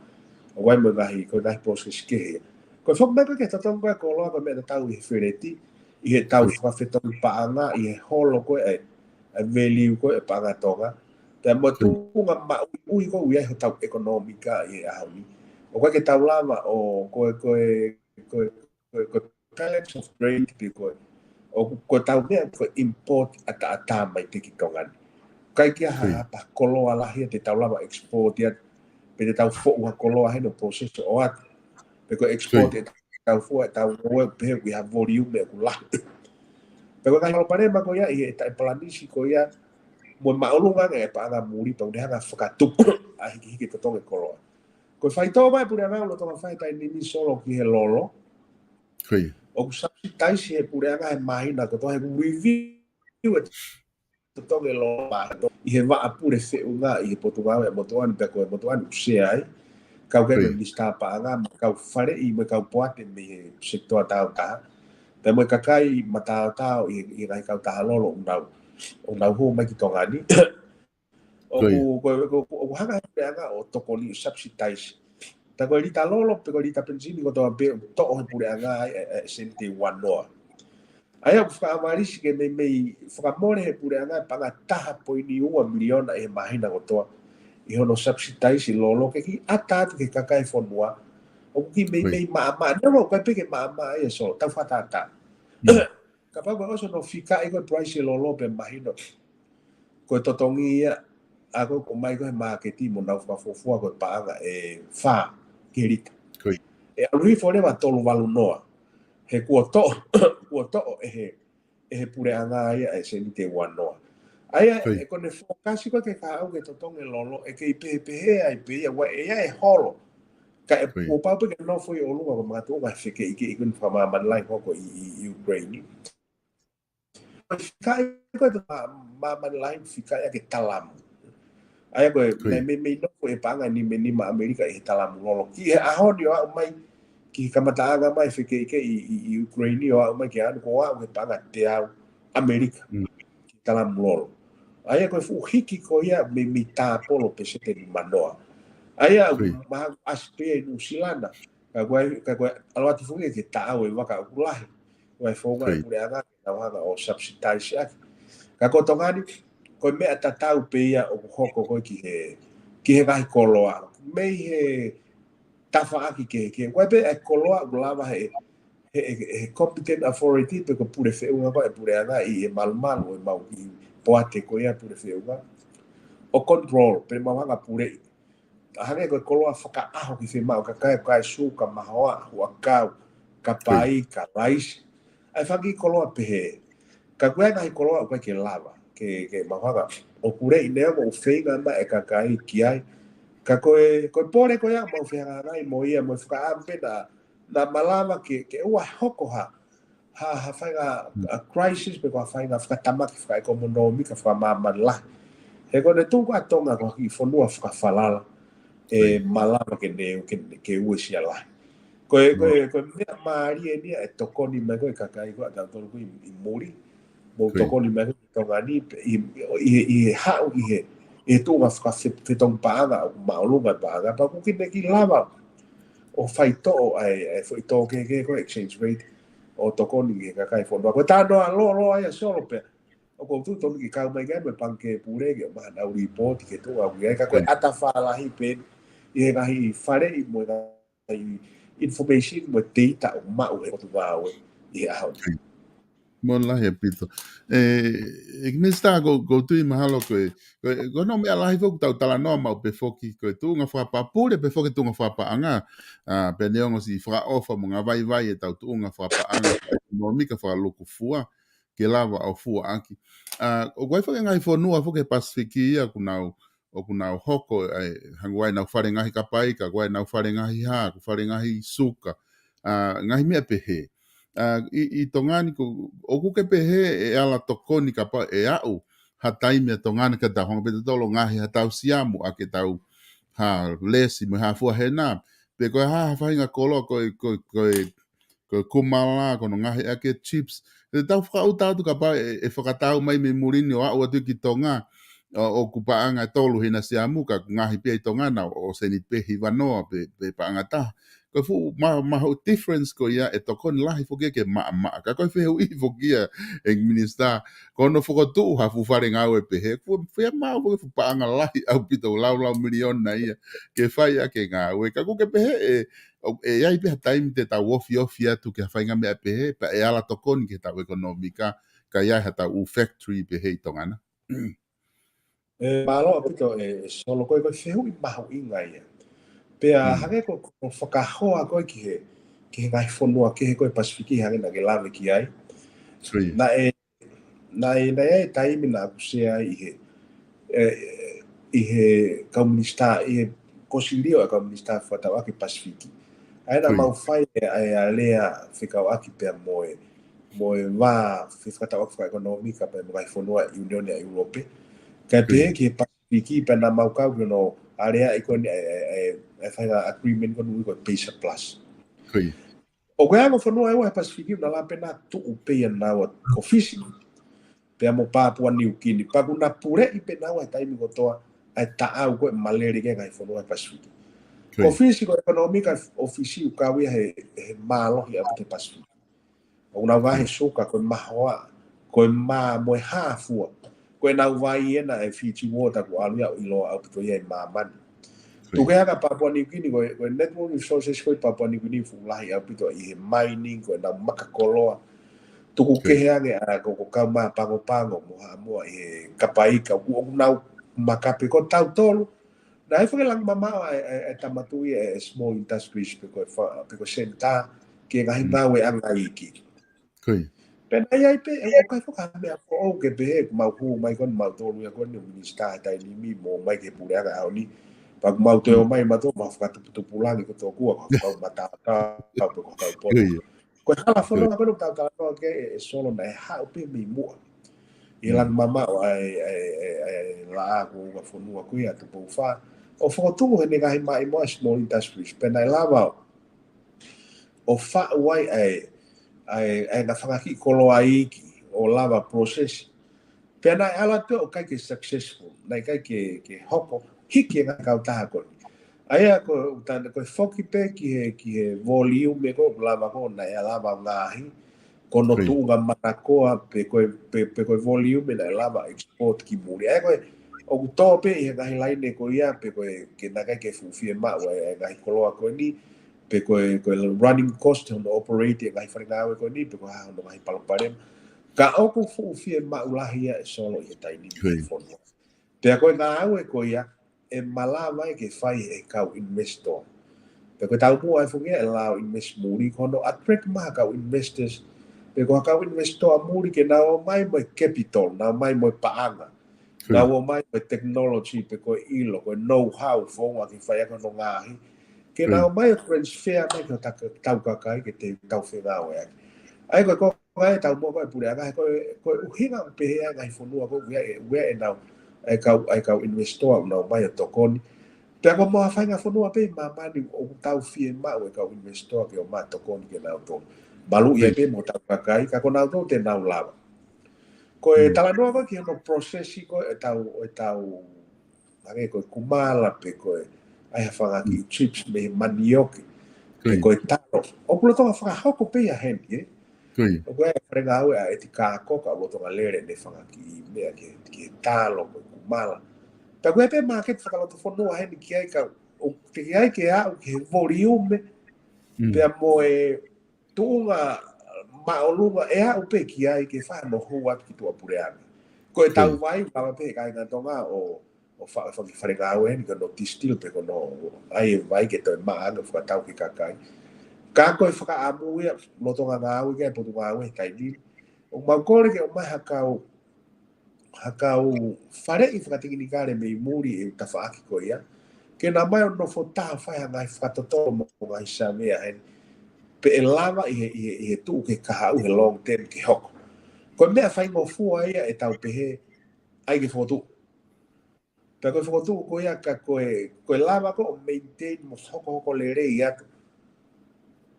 ʻOku ʻi ai mo e ngaahi, ko e ngaahi process kehe. Ko e foki mai ko ē ki he totongi ko ē koloa ko e meʻa tatau ʻi he feleti, ʻi heʻetau fakafetongi paʻanga, ʻi he holo ko ē ʻa e, ʻa e value ko ē ʻa e paʻanga Tonga. Pea mo e tuʻunga maʻuiʻui ko ē ʻoku ʻi ai hotau ʻekonōmika ʻi he ʻaho ni. ʻOku ʻikai ke tau lava ʻo ko e, ko e, ko e, ko e, ko e balance of trade pe ko e, ʻoku, ko ʻetau meʻa ko e import ʻataʻatā mai pē ki Tonga ni. ʻIkai ke ʻi ai ha, ha koloa lahi ia te tau lava export ia, pe te tau foʻu ha koloa heni ʻo process ʻo ʻoatu. Pe ko e export ʻe tau foʻu, ʻe tau ngoue pē he ʻoku ʻi ai ha volume ʻoku lahi. Pea ko e ngaahi palopalema ko ia ʻi he taʻe palanisi ko ia, mo e māʻolunga ange ʻa e paʻanga muli, pea ʻoku ne hanga fakatupu ʻa e hikihiki totongi koloa. Ko e faitoʻo mai ʻa e puleʻanga ʻo Tonga fai taimi ni Solo ki he lolo. ʻOku subsidize he puleʻanga he māhina kotoa he review ʻa e totongi lolo ʻi he vaʻa pule feʻunga ʻi he potungāue ʻa e motuʻa ni pea ko e motuʻa ni ʻoku sea ai. Kau ki he minisitā paʻanga, mo e kau faleʻi, mo e kau poate mei he sekitoa taautaha. Pea mo e kakai mataotao ʻi he, ʻi he ngaahi kautaha lolo ʻoku nau, ʻoku nau hū mai ki Tonga ni. ʻOku, ko, ko, ko, ʻoku hanga he puleʻanga ʻo tokoni ʻo subsidize. Tā ko e lita lolo, pe ko e lita penisini kotoa pē ʻoku toʻo he puleʻanga ai, ʻe, ʻe, seniti ua noa. ʻA ia ʻoku fakaʻavalisi ke meimei fakamole he puleʻanga ʻa e paʻanga taha poini ua miliona ʻi he māhina kotoa. ʻI hono subsidize lolo ke kiʻi ʻata atu ki he kakai fonua. ʻOku kiʻi meimei maʻamaʻa, neongo ʻoku ʻikai pē ke maʻamaʻa ia Solo, tau fakatātā. Kapau ko e ʻosi hono fikaʻi ko e price lolo pea mahino ko e totongi ia, ʻa ko e ʻomai ko ē he māketi mo nau fakafuofua ko e paʻanga ʻe fā ki he lita. ʻE ʻalu hifo leva tolu valu noa. He kuo toʻo, kuo toʻo ʻe he, ʻe he puleʻanga ia ʻa e seniti ua noa. ʻA ia, ʻe ko ʻene fokasi ko ē ke ka ʻau ke totongi lolo, ʻe kei pehepehē ai pē ia, ʻoua ʻe ʻi ai e holo. Ka ʻe kuo pau pē ke nofo ʻi ʻolunga ko e makatuʻunga fekeʻikeʻi ko eni fakamāmani lahi hoko ʻi, ʻi, ʻi Ukraine. Fikaʻi ko e mā-, māmani lahi fikaʻi ʻa e talamu. ʻA ia ko e, meimei nofo e paʻanga ʻe nima nima ʻAmelika ʻi he talamu lolo. Ki he ʻaho ni ʻo aʻu mai, ki he kamataʻanga mai fekeʻikeʻi ʻi, ʻi, ʻi Ukraine ʻo aʻu mai ki he ʻaho ni kuo aʻu he paʻanga teau ʻAmelika. Ki he talamu lolo. ʻA ia ko e fuʻu hiki ko ia meimei tāpolo peseti nima noa. ʻA ia, maha ʻasi pē ʻi Nuʻusila na. Ka ko e, ka ko e ʻalu atu foki ke taʻau e vaka ʻoku lahi. Ko e founga e puleʻanga ke nau hanga ʻo subsidize ʻaki. Ka ko Tonga ni, ko e meʻa tatau pē ia ʻoku hoko ko ē ki he, ki he ngaahi koloa. Mei he tafaʻaki kehekehe. Ko e pē ʻa e koloa ʻoku lava he, he, he, he competent authority pe ko e pule feʻunga ko ē puleʻanga ʻi he malumalu ʻo e mau kiʻi poate ko ia pule feʻunga. ʻO control, pe mau hanga puleʻi. Hangē ko e koloa fakaʻaho ki he fiemaʻu ʻa e kakai, kakai suka, mahoaʻa, huʻakau, kapaika, laisi. ʻA e fanga kiʻi koloa pehē. Ka ko e ngaahi koloa ʻoku ʻikai ke lava. Ke, ke mau hanga ʻo puleʻi neongo ʻoku feinga mai e kakai ki ai. Ka ko e, ko e pole ko ia mau fehangahangai mo ia mo e fakaʻamu pē naʻa, naʻa malava ke, ke ʻoua hoko ha, ha, ha faʻahinga, ʻa, crisis pe ko ha faʻahinga fakatamaki fakaʻekonōmika fakamāmani lahi. He ko ʻene tuku ʻa Tonga ko ha kiʻi fonua fakafalala. ʻE malava ke ne, ke, ke uesia lahi. Ko e, ko e, ko e meʻa mālie eni ʻa e tokoni mai ko ē kakai ko ē ʻa tautolu ko ē ʻi, ʻi muli. Mo tokoni mai ko ē Tonga ni, ʻi, ʻi, ʻi he haʻu, ʻi he, ʻi he tuʻunga fakafe-, fetongi paʻanga, ʻoku māʻolunga paʻanga, pea ʻoku ʻikai ke ne kiʻi lava ʻo faitoʻo ʻa e, ʻa e foʻi tō kehekehe ko e exchange rate, ʻo tokoni ki he kakai fonua. Ko e talanoa lōloa ia Solo pea, ʻoku ou tui tonu ke kau mai ki ai mo e pangikē pule ke maʻu haʻanau lipooti ki he tuʻunga ʻoku ʻi ai ka ko e ʻata fālahi pē eni, ʻi he ngaahi faleʻi mo e ngaahi information mo e data ʻoku maʻu he potungāue ʻi he ʻaho ni. Mālō lahi ʻaupito. ʻE, ʻEiki Minisitā, ko, ko u tui mahalo ko e, ko e, ko hono meʻa lahi foki ʻoku tau talanoa maʻu pē foki, ko e tuʻunga fakapapule pē foki tuʻunga fakapaʻanga. ʻA, pea neongo siʻi fakaʻofa mo ngāvaivai ʻetau tuʻunga fakapaʻanga, ʻekonōmika fakalukufua, ke lava ʻo fua ʻaki. ʻA, ʻoku ʻi ai foki e ngaahi fonua foki he Pasifiki ia ʻoku nau, ʻoku nau hoko, ʻa e, hangē ko e nau fale ngaahi kapaika, ko e nau fale ngaahi hā, ko e fale ngaahi suka, ʻa, ngaahi meʻa pehē. ʻA, ʻi, ʻi Tonga ni ko, ʻoku ke pehē ʻe ala tokoni kapau ʻe aʻu ha taimi ʻa Tonga ni ke tau hanga pē tautolu ʻo ngaohi haʻatau siamu ʻaki ʻetau hā lesi mo e hā fua hena. Pe ko e hā ha faʻahinga koloa ko e, ko e, ko e, ko e kumala, ko hono ngaohi ʻaki e chips. Te tau fakaʻuta atu kapau ʻe, ʻe fakatau mai mei muli ni ʻo aʻu atu ki Tonga, ʻo, ʻoku paʻanga ʻe tolu hina siamu ka ʻoku ngaohi pē ʻi Tonga na ʻo, ʻo seniti pē hiva noa pe, pe paʻanga taha. Ko Ko e fuʻu ma-, mahuʻi difference ko ia e tokoni lahi foki ia ke maʻamaʻa. Ka ko e fehuʻi foki ia e minisitā, ko hono fokotuʻu ha fuʻu fale ngāue pehē, fuʻu fiemaʻu foki fuʻu paʻanga lahi ʻaupito, laulau miliona ia ke fai ʻaki e ngāue. Ka ʻoku ke pehē ʻe, ʻoku ʻi ai pē ha taimi te tau ofiofi atu ki ha faʻahinga meʻa pehē, pea ʻe ala tokoni ki heʻetau ʻekonōmika, ka ʻi ai haʻatau ʻū factory pehē ʻi Tonga na. ʻE, mālō ʻaupito e, e Solo, ko e, ko e fehuʻi mahuʻinga ia. Pea hangē ko, ko e fakahoa ko ē ki he, ki he ngaahi fonua kehe ko ē Pasifiki hangē naʻa ke lave ki ai. Naʻe, naʻe, naʻe ʻi ai e taimi naʻa ku sea ai ʻi he, e, ʻi he kau minisitā, ʻi he kosilio ʻa e kau minisitā fakatauʻaki Pasifiki. ʻA ia naʻa mau fai e, ʻa e alea fekauʻaki pea mo e, mo e vā fefakatauʻaki fakaʻekonōmika pea mo e ngaahi fonua ʻiunioni ʻa ʻIulope. Kae pehē ki he Pasifiki pea naʻa mau kau ki hono alea ʻi ko eni e, e, e, e faʻahinga agreement ko eni ui ko e PACER Plus. ʻOku ʻi ai e ongo fonua ʻe ua he Pasifiki naʻa lapena tuʻu pē ia naua ko Fisi pea mo Papua New Guinea. Pea ʻoku na puleʻi pē naua he taimi kotoa ʻa e taʻau ko ē malele ki he ngaahi fonua he Pasifiki. Ko Fisi ko e ʻekonōmika ʻo Fisi ʻoku kau ia he, he mālohi ʻaupito he Pasifiki. ʻOku nau vahe suka, ko e mahoa, ko e mā mo e hā fua. Ko ʻenau vai ena e Fiji Water ʻoku ʻalu ia ʻo ʻiloa ʻaupito ia ʻi māmani. Tuku kehe ʻa Papua New Guinea, ko e, ko e natural resources ko ē Papua New Guinea fuʻu lahi ʻaupito ʻi he mining, ko ʻenau maka koloa. Tuku kehe ange ʻa ko, ko e kau mā pangopango mo Haʻamoa ʻi he kapa ika, ʻoku, ʻoku nau makape ko tautolu. Naʻe fai e langa mamaʻo ʻa e, e, e Tama Tuʻi e, e small industries pe ko e fa-, pe ko e senitā ki he ngaahi ngāueʻanga iiki. Pea naʻe ʻi ai pē, ʻe, ʻoku ʻikai foki ha meʻa foʻou ke pehē, ʻoku mau hū mai ko eni mautolu ia ko eni ʻo minisitā he taimi ni mo mai ki he puleʻanga ʻaho ni. Pea ʻoku mau toe ō mai mautolu, mau fakatuputupulangi ko tokua, ko e kau matātā, pe ko e kau poto. Ko e hala fononga ko ē ʻoku tau talanoa ki ai e, e Solo naʻe haʻu pē mei muʻa. ʻI he langa mamaʻo ʻa e, ʻa e, ʻa e, ʻa e laʻā ko ē ʻo e fonua ko ia Tupou Fā. ʻO fokotuʻu heʻene ngaahi maʻimoa small industries. Pea naʻe lava ʻo, ʻo faʻu ai ʻa e, ʻa e, ʻa e ngaahi fanga kiʻi koloa iiki, ʻo lava process. Pea naʻe ala atu ʻo ʻikai ke successful, naʻe ʻikai ke, ke hoko, hiki e ngaahi kautaha ko eni. ʻA ia ko, ta-, ko e foki pē ki he, ki he volume ko ē ʻoku lava ko ē naʻe lava ʻo ngaohi, ko hono tuʻunga manakoa pe ko e, pe, pe ko e volume naʻe lava export ki muli. ʻA ia ko e, ʻoku tō pē ʻi he ngaahi laine ko ia, pe ko e, ke naʻe ʻikai ke fuʻu fiemaʻu e, e ngaahi koloa ko eni, pe ko e, ko e running cost hono operate e ngaahi fale ngāue ko eni, pe ko e hā hono ngaahi palopalema. Ka ʻoku fuʻu fiemaʻu lahi ia e Solo ʻi he taimi ni ʻi he fonua. Pea ko e ngāue ko ia, ʻe malava ai ke fai ʻe he kau investor. Pea ko e taumuʻa ʻe fuʻu ia ʻe lao invest muli, ko hono attract mai ha kau investors. Pea ko ha kau investor muli ke nau ō mai mo e capital, nau ō mai mo e paʻanga. Nau ō mai mo e technology, pe ko e ʻilo, ko e know-how, founga ke fai ʻaki hono ngaohi. Ke nau ō mai ʻo transfer mai ki hotau kakai ke te tau fengāueʻaki. ʻA ia ko e ko- Ko e taumuʻa ko e puleʻanga, ko e, ko e ʻuhinga ʻoku pehē ai e ngaahi fonua ko ē, ʻoku ʻi ai, ʻoku ʻi ai ʻenau, e kau, e kau investor ʻoku nau ō mai ʻo tokoni. Pea ko e mo ha faʻahinga fonua pē ʻi māmani ʻoku tau fiemaʻu e kau investor ke ō mai ʻo tokoni ke nau tō. Maluʻi ai pē mo hotau kakai, ka ko nautolu te nau lava. Ko e talanoa ko ē ki hono process ko ē ʻetau, ʻetau hangē ko e kumala pe ko e ʻai ha fanga kiʻi chips mei he manioke, pe ko e talo. ʻOku lolotonga fakahoko pē ia heni, ē? ʻOku ʻi ai e fale ngāue ʻa ʻEtikā Koka ʻoku lolotonga lele ʻene fanga kiʻi meʻa ki he, ki he talo, ko e kumala. Pea ʻoku ʻi ai pē māketi fakalotofonua heni ki ai ka ʻoku teʻeki ai ke aʻu ki he volume, pea mo e tuʻunga māʻolunga ʻe aʻu pē ki ai ke fai hono hū atu ki tuʻapuleʻanga. Ko ʻetau vai, lava pē ʻe he kāinga Tonga ʻo, ʻo fa-, faki fale ngāue ni ko hono distill pe ko hono ʻai e vai ke toe maʻa ange ʻo fakatau ki he kakai. Ka ko e fakaʻamu ia, lolotonga ngāue ki ai e potungāue he taimi ni. ʻOku mau kole ke ʻomai ha kau ha kau faleʻi fakatekinikale mei muli e tafaʻaki ko ia. Ke nau ō mai ʻo nofo taha ʻo fai ha ngaahi fakatotolo mo e ngaahi savea heni. Pea ʻe lava ʻi he, ʻi he, ʻi he tuʻu ki he kahaʻu he long term ke hoko. Ko e meʻa faingofua ia ʻetau pehē ʻai ke fokotuʻu. Pea ko e fokotuʻu ko ia ka ko e, ko e lava ko ē ʻo maintain mo hokohoko lelei atu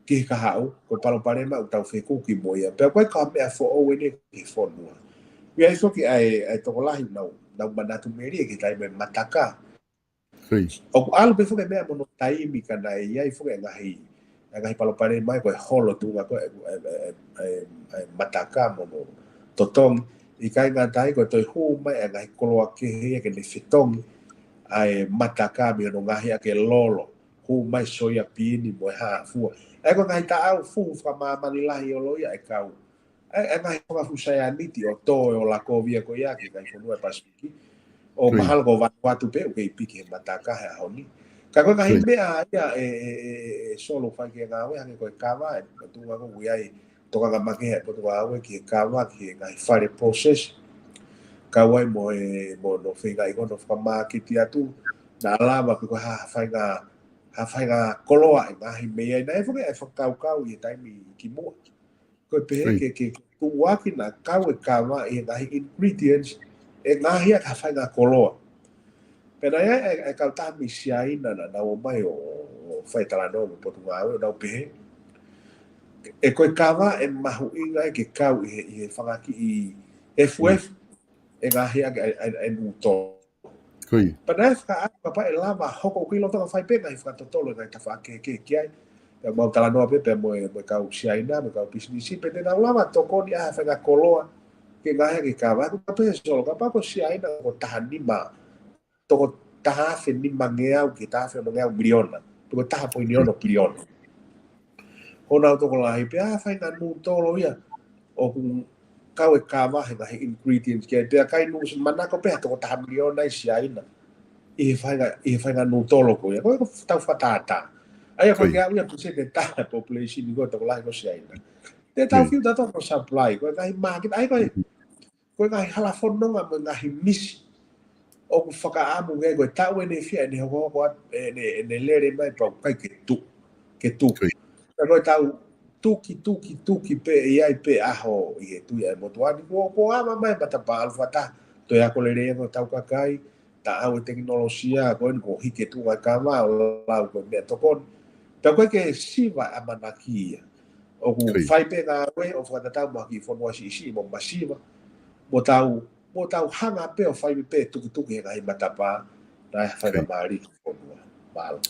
ki he kahaʻu, ko e palopalema ʻoku tau fekuki mo ia. Pea ʻoku ʻikai ko ha meʻa foʻou eni ki he fonua. ʻI ai foki ʻa e, ʻa e tokolahi nau, nau manatu melie ki he taimi ʻa e mataka. ʻOku ʻalu pē foki e meʻa mo hono taimi ka naʻe ʻi ai foki e ngaahi, ʻa e ngaahi palopalema ia ko e holo tuʻunga ko ē ʻa e, ʻa e, ʻa e, ʻa e mataka mo hono totongi. ʻIkai ngata ai, ko e toe hū mai ʻa e ngaahi koloa kehe ia ke ne fetongi ʻa e mataka mei hono ngaohi ʻaki e lolo, hū mai soia piini mo e hā fua. ʻA ia ko e ngaahi taʻau fuhu fakamāmani lahi ʻo loi ʻa e kau ʻa e, ʻa e ngaahi fakafuʻu saianiti ʻo tō e ola kovi ia ko ia ki he ngaahi fonua ʻo e Pasifiki. ʻO mahalo ko Vanuatu pē ʻoku kei piki he mataka he ʻaho ni. Ka ko e ngaahi meʻa ia ʻe, ʻe, ʻe, ʻe Solo, fai ki he ngāue, hangē ko e kava, ʻe, ʻe tuʻunga ko ē ʻoku ʻi ai e tokanga makehe ʻa e Potungāue ki he kava, ki he ngaahi fale process. Kau ai mo e, mo hono feingaʻi ko hono fakamāketi atu, naʻa lava pē ko ha, ha faʻahinga, ha faʻahinga koloa ʻe ngaohi mei ai. Naʻe ʻi ai foki ʻa e fakakaukau ʻi he taimi kimuʻa ko e pehē ke, ke, ke tuʻuaki naʻa kau e kava ʻi he ngaahi ingredients ʻe ngaohi ʻaki ha faʻahinga koloa. Pea naʻe ʻi ai e, e kautaha mei Siaina naʻa nau ō mai ʻo, ʻo, ʻo fai e talanoa mo e Potungāue, ʻo nau pehē ʻe ko e kava ʻe mahuʻinga ai ke kau ʻi he, ʻi he fanga kiʻi efuefu ʻe ngaohi ʻaki ʻa e, ʻa e, ʻa e nūtolo. Pea naʻe fakaʻamu kapau ʻe lava hoko, ʻoku ʻi loto ka fai pē ngaahi fakatotolo ʻi he ngaahi tafaʻaki kehekehe ki ai. Pea mau talanoa pē, pea mo e, mo e kau Siaina, mo e kau pisinisi, pe te nau lava tokoni ʻa e faʻahinga koloa ke ngaohi ʻaki e kava. Ko e pehē Solo, kapau ko Siaina ko e taha nima, toko taha afe nimangeau ki he taha afe onongeau miliona, pe ko e taha poini ono piliona. Ko honau tokolahi pē ʻa e faʻahinga nūtolo ia ʻoku kau e kava he ngaahi ingredients ki ai, pea ʻikai nū-, manako pē ha toko taha miliona ʻi Siaina ʻi he faʻahinga, ʻi he faʻahinga nūtolo ko ia. Ko e, ko e tau fakatātā. ʻA ia ko e ke au ia pēseti ʻe taha e population ko e tokolahi ko Siaina. Te tau fiu tautolu ko e supply, ko e ngaahi market, ʻa ia ko e ko e ngaahi hala fononga mo e ngaahi misi ʻoku fakaʻamu ke, ko e taʻu ʻe ne fie ʻe ne hokohoko atu, ʻe ne, ʻe ne lele mai pau kai ke tuʻu, ke tuʻu. Ka ko e tau tuki, tuki, tuki pē ʻe ʻi ai pē ʻaho ʻi he tui ʻa e motuʻa ni, kuo, kuo ava mai matapā ʻalu fakataha, toe ako lelei ange hotau kakai, taʻau e tekinolosia, ko eni kuo hiki e tuʻunga e kava ʻo lau ko e meʻatokoni. Pea ko e ke siva ʻamanaki ia. ʻOku fai pē ngāue ʻo fakatatau mo ha kiʻi fonua siʻisiʻi mo masiva. Mo tau, mo tau hanga pē ʻo fai pē tukituki he ngaahi matapā, naʻe fai ka mālie ki he fonua. Mālō.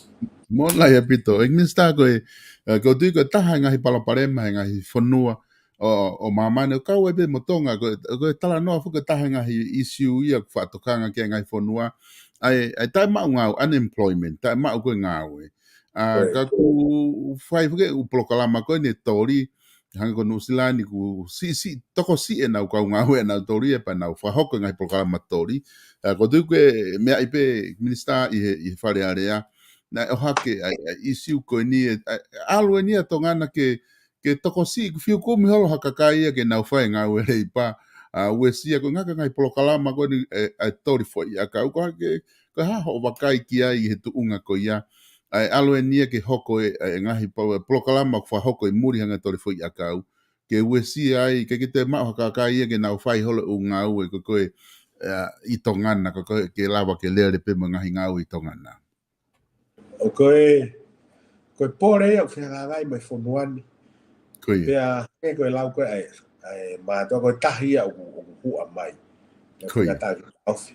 Mo lai ʻaupito. ʻEiki Minisitā, ko e, ʻe, ko e tui ko e taha e ngaahi palopalema he ngaahi fonua ʻo, ʻo māmani ʻo kau ai pē mo Tonga, ko e, ko e talanoa foki ko e taha e ngaahi issue ia ʻoku faʻa tokanga ki ai e ngaahi fonua. ʻA e, ʻa e taʻemaʻu ngāue, unemployment, taʻemaʻu ko e ngāue. ʻA, ka ʻoku fai foki e ʻū polokalama ko eni ʻe toli, hangē ko Nuʻusila ni kuo siʻisiʻi, tokosiʻi ʻenau kau ngāue ʻenau toli, ʻe pea nau fakahoko e ngaahi polokalama toli. ʻA, ko e tui ko e meʻa ia pē Minisitā ʻi he, ʻi he Fale Alea. Naʻe ʻohake ʻa e, ʻa e issue ko eni ʻe, ʻa, ʻalu eni ʻa Tonga na ke, ke tokosiʻi, ke fiu kumi holo ha kakai ia ke nau fai e ngāue leipa, ʻa, uesia ko e ngaahi, ngaahi polokalama ko eni ʻe, ʻa e toli foʻiʻakau ko e hā ke, ko e hā hoʻo vakai ki ai ʻi he tuʻunga ko ia, ʻa e ʻalu eni ia ke hoko e, ʻa e ngaahi po-, polokalama ʻoku fakahoko ʻi muli hangē toli foʻiʻakau, ke uesia ai, ke, ke toe maʻu ha kakai ia ke nau fai holo e ʻū ngāue ko ē ko ē, ʻa, ʻi Tonga na, ko ē ko ē ke lava ke lele pē mo e ngaahi ngāue ʻi Tonga na. ʻO ko e, ko e pole ia ʻoku fehangahangai mo e fonua ni. Pea, ʻe ko e lau ko ē ʻa e, ʻa e mātuʻa ko e tahi ia ʻoku, ʻoku huʻa mai. Pea ko e fika taha ki he taʻofi.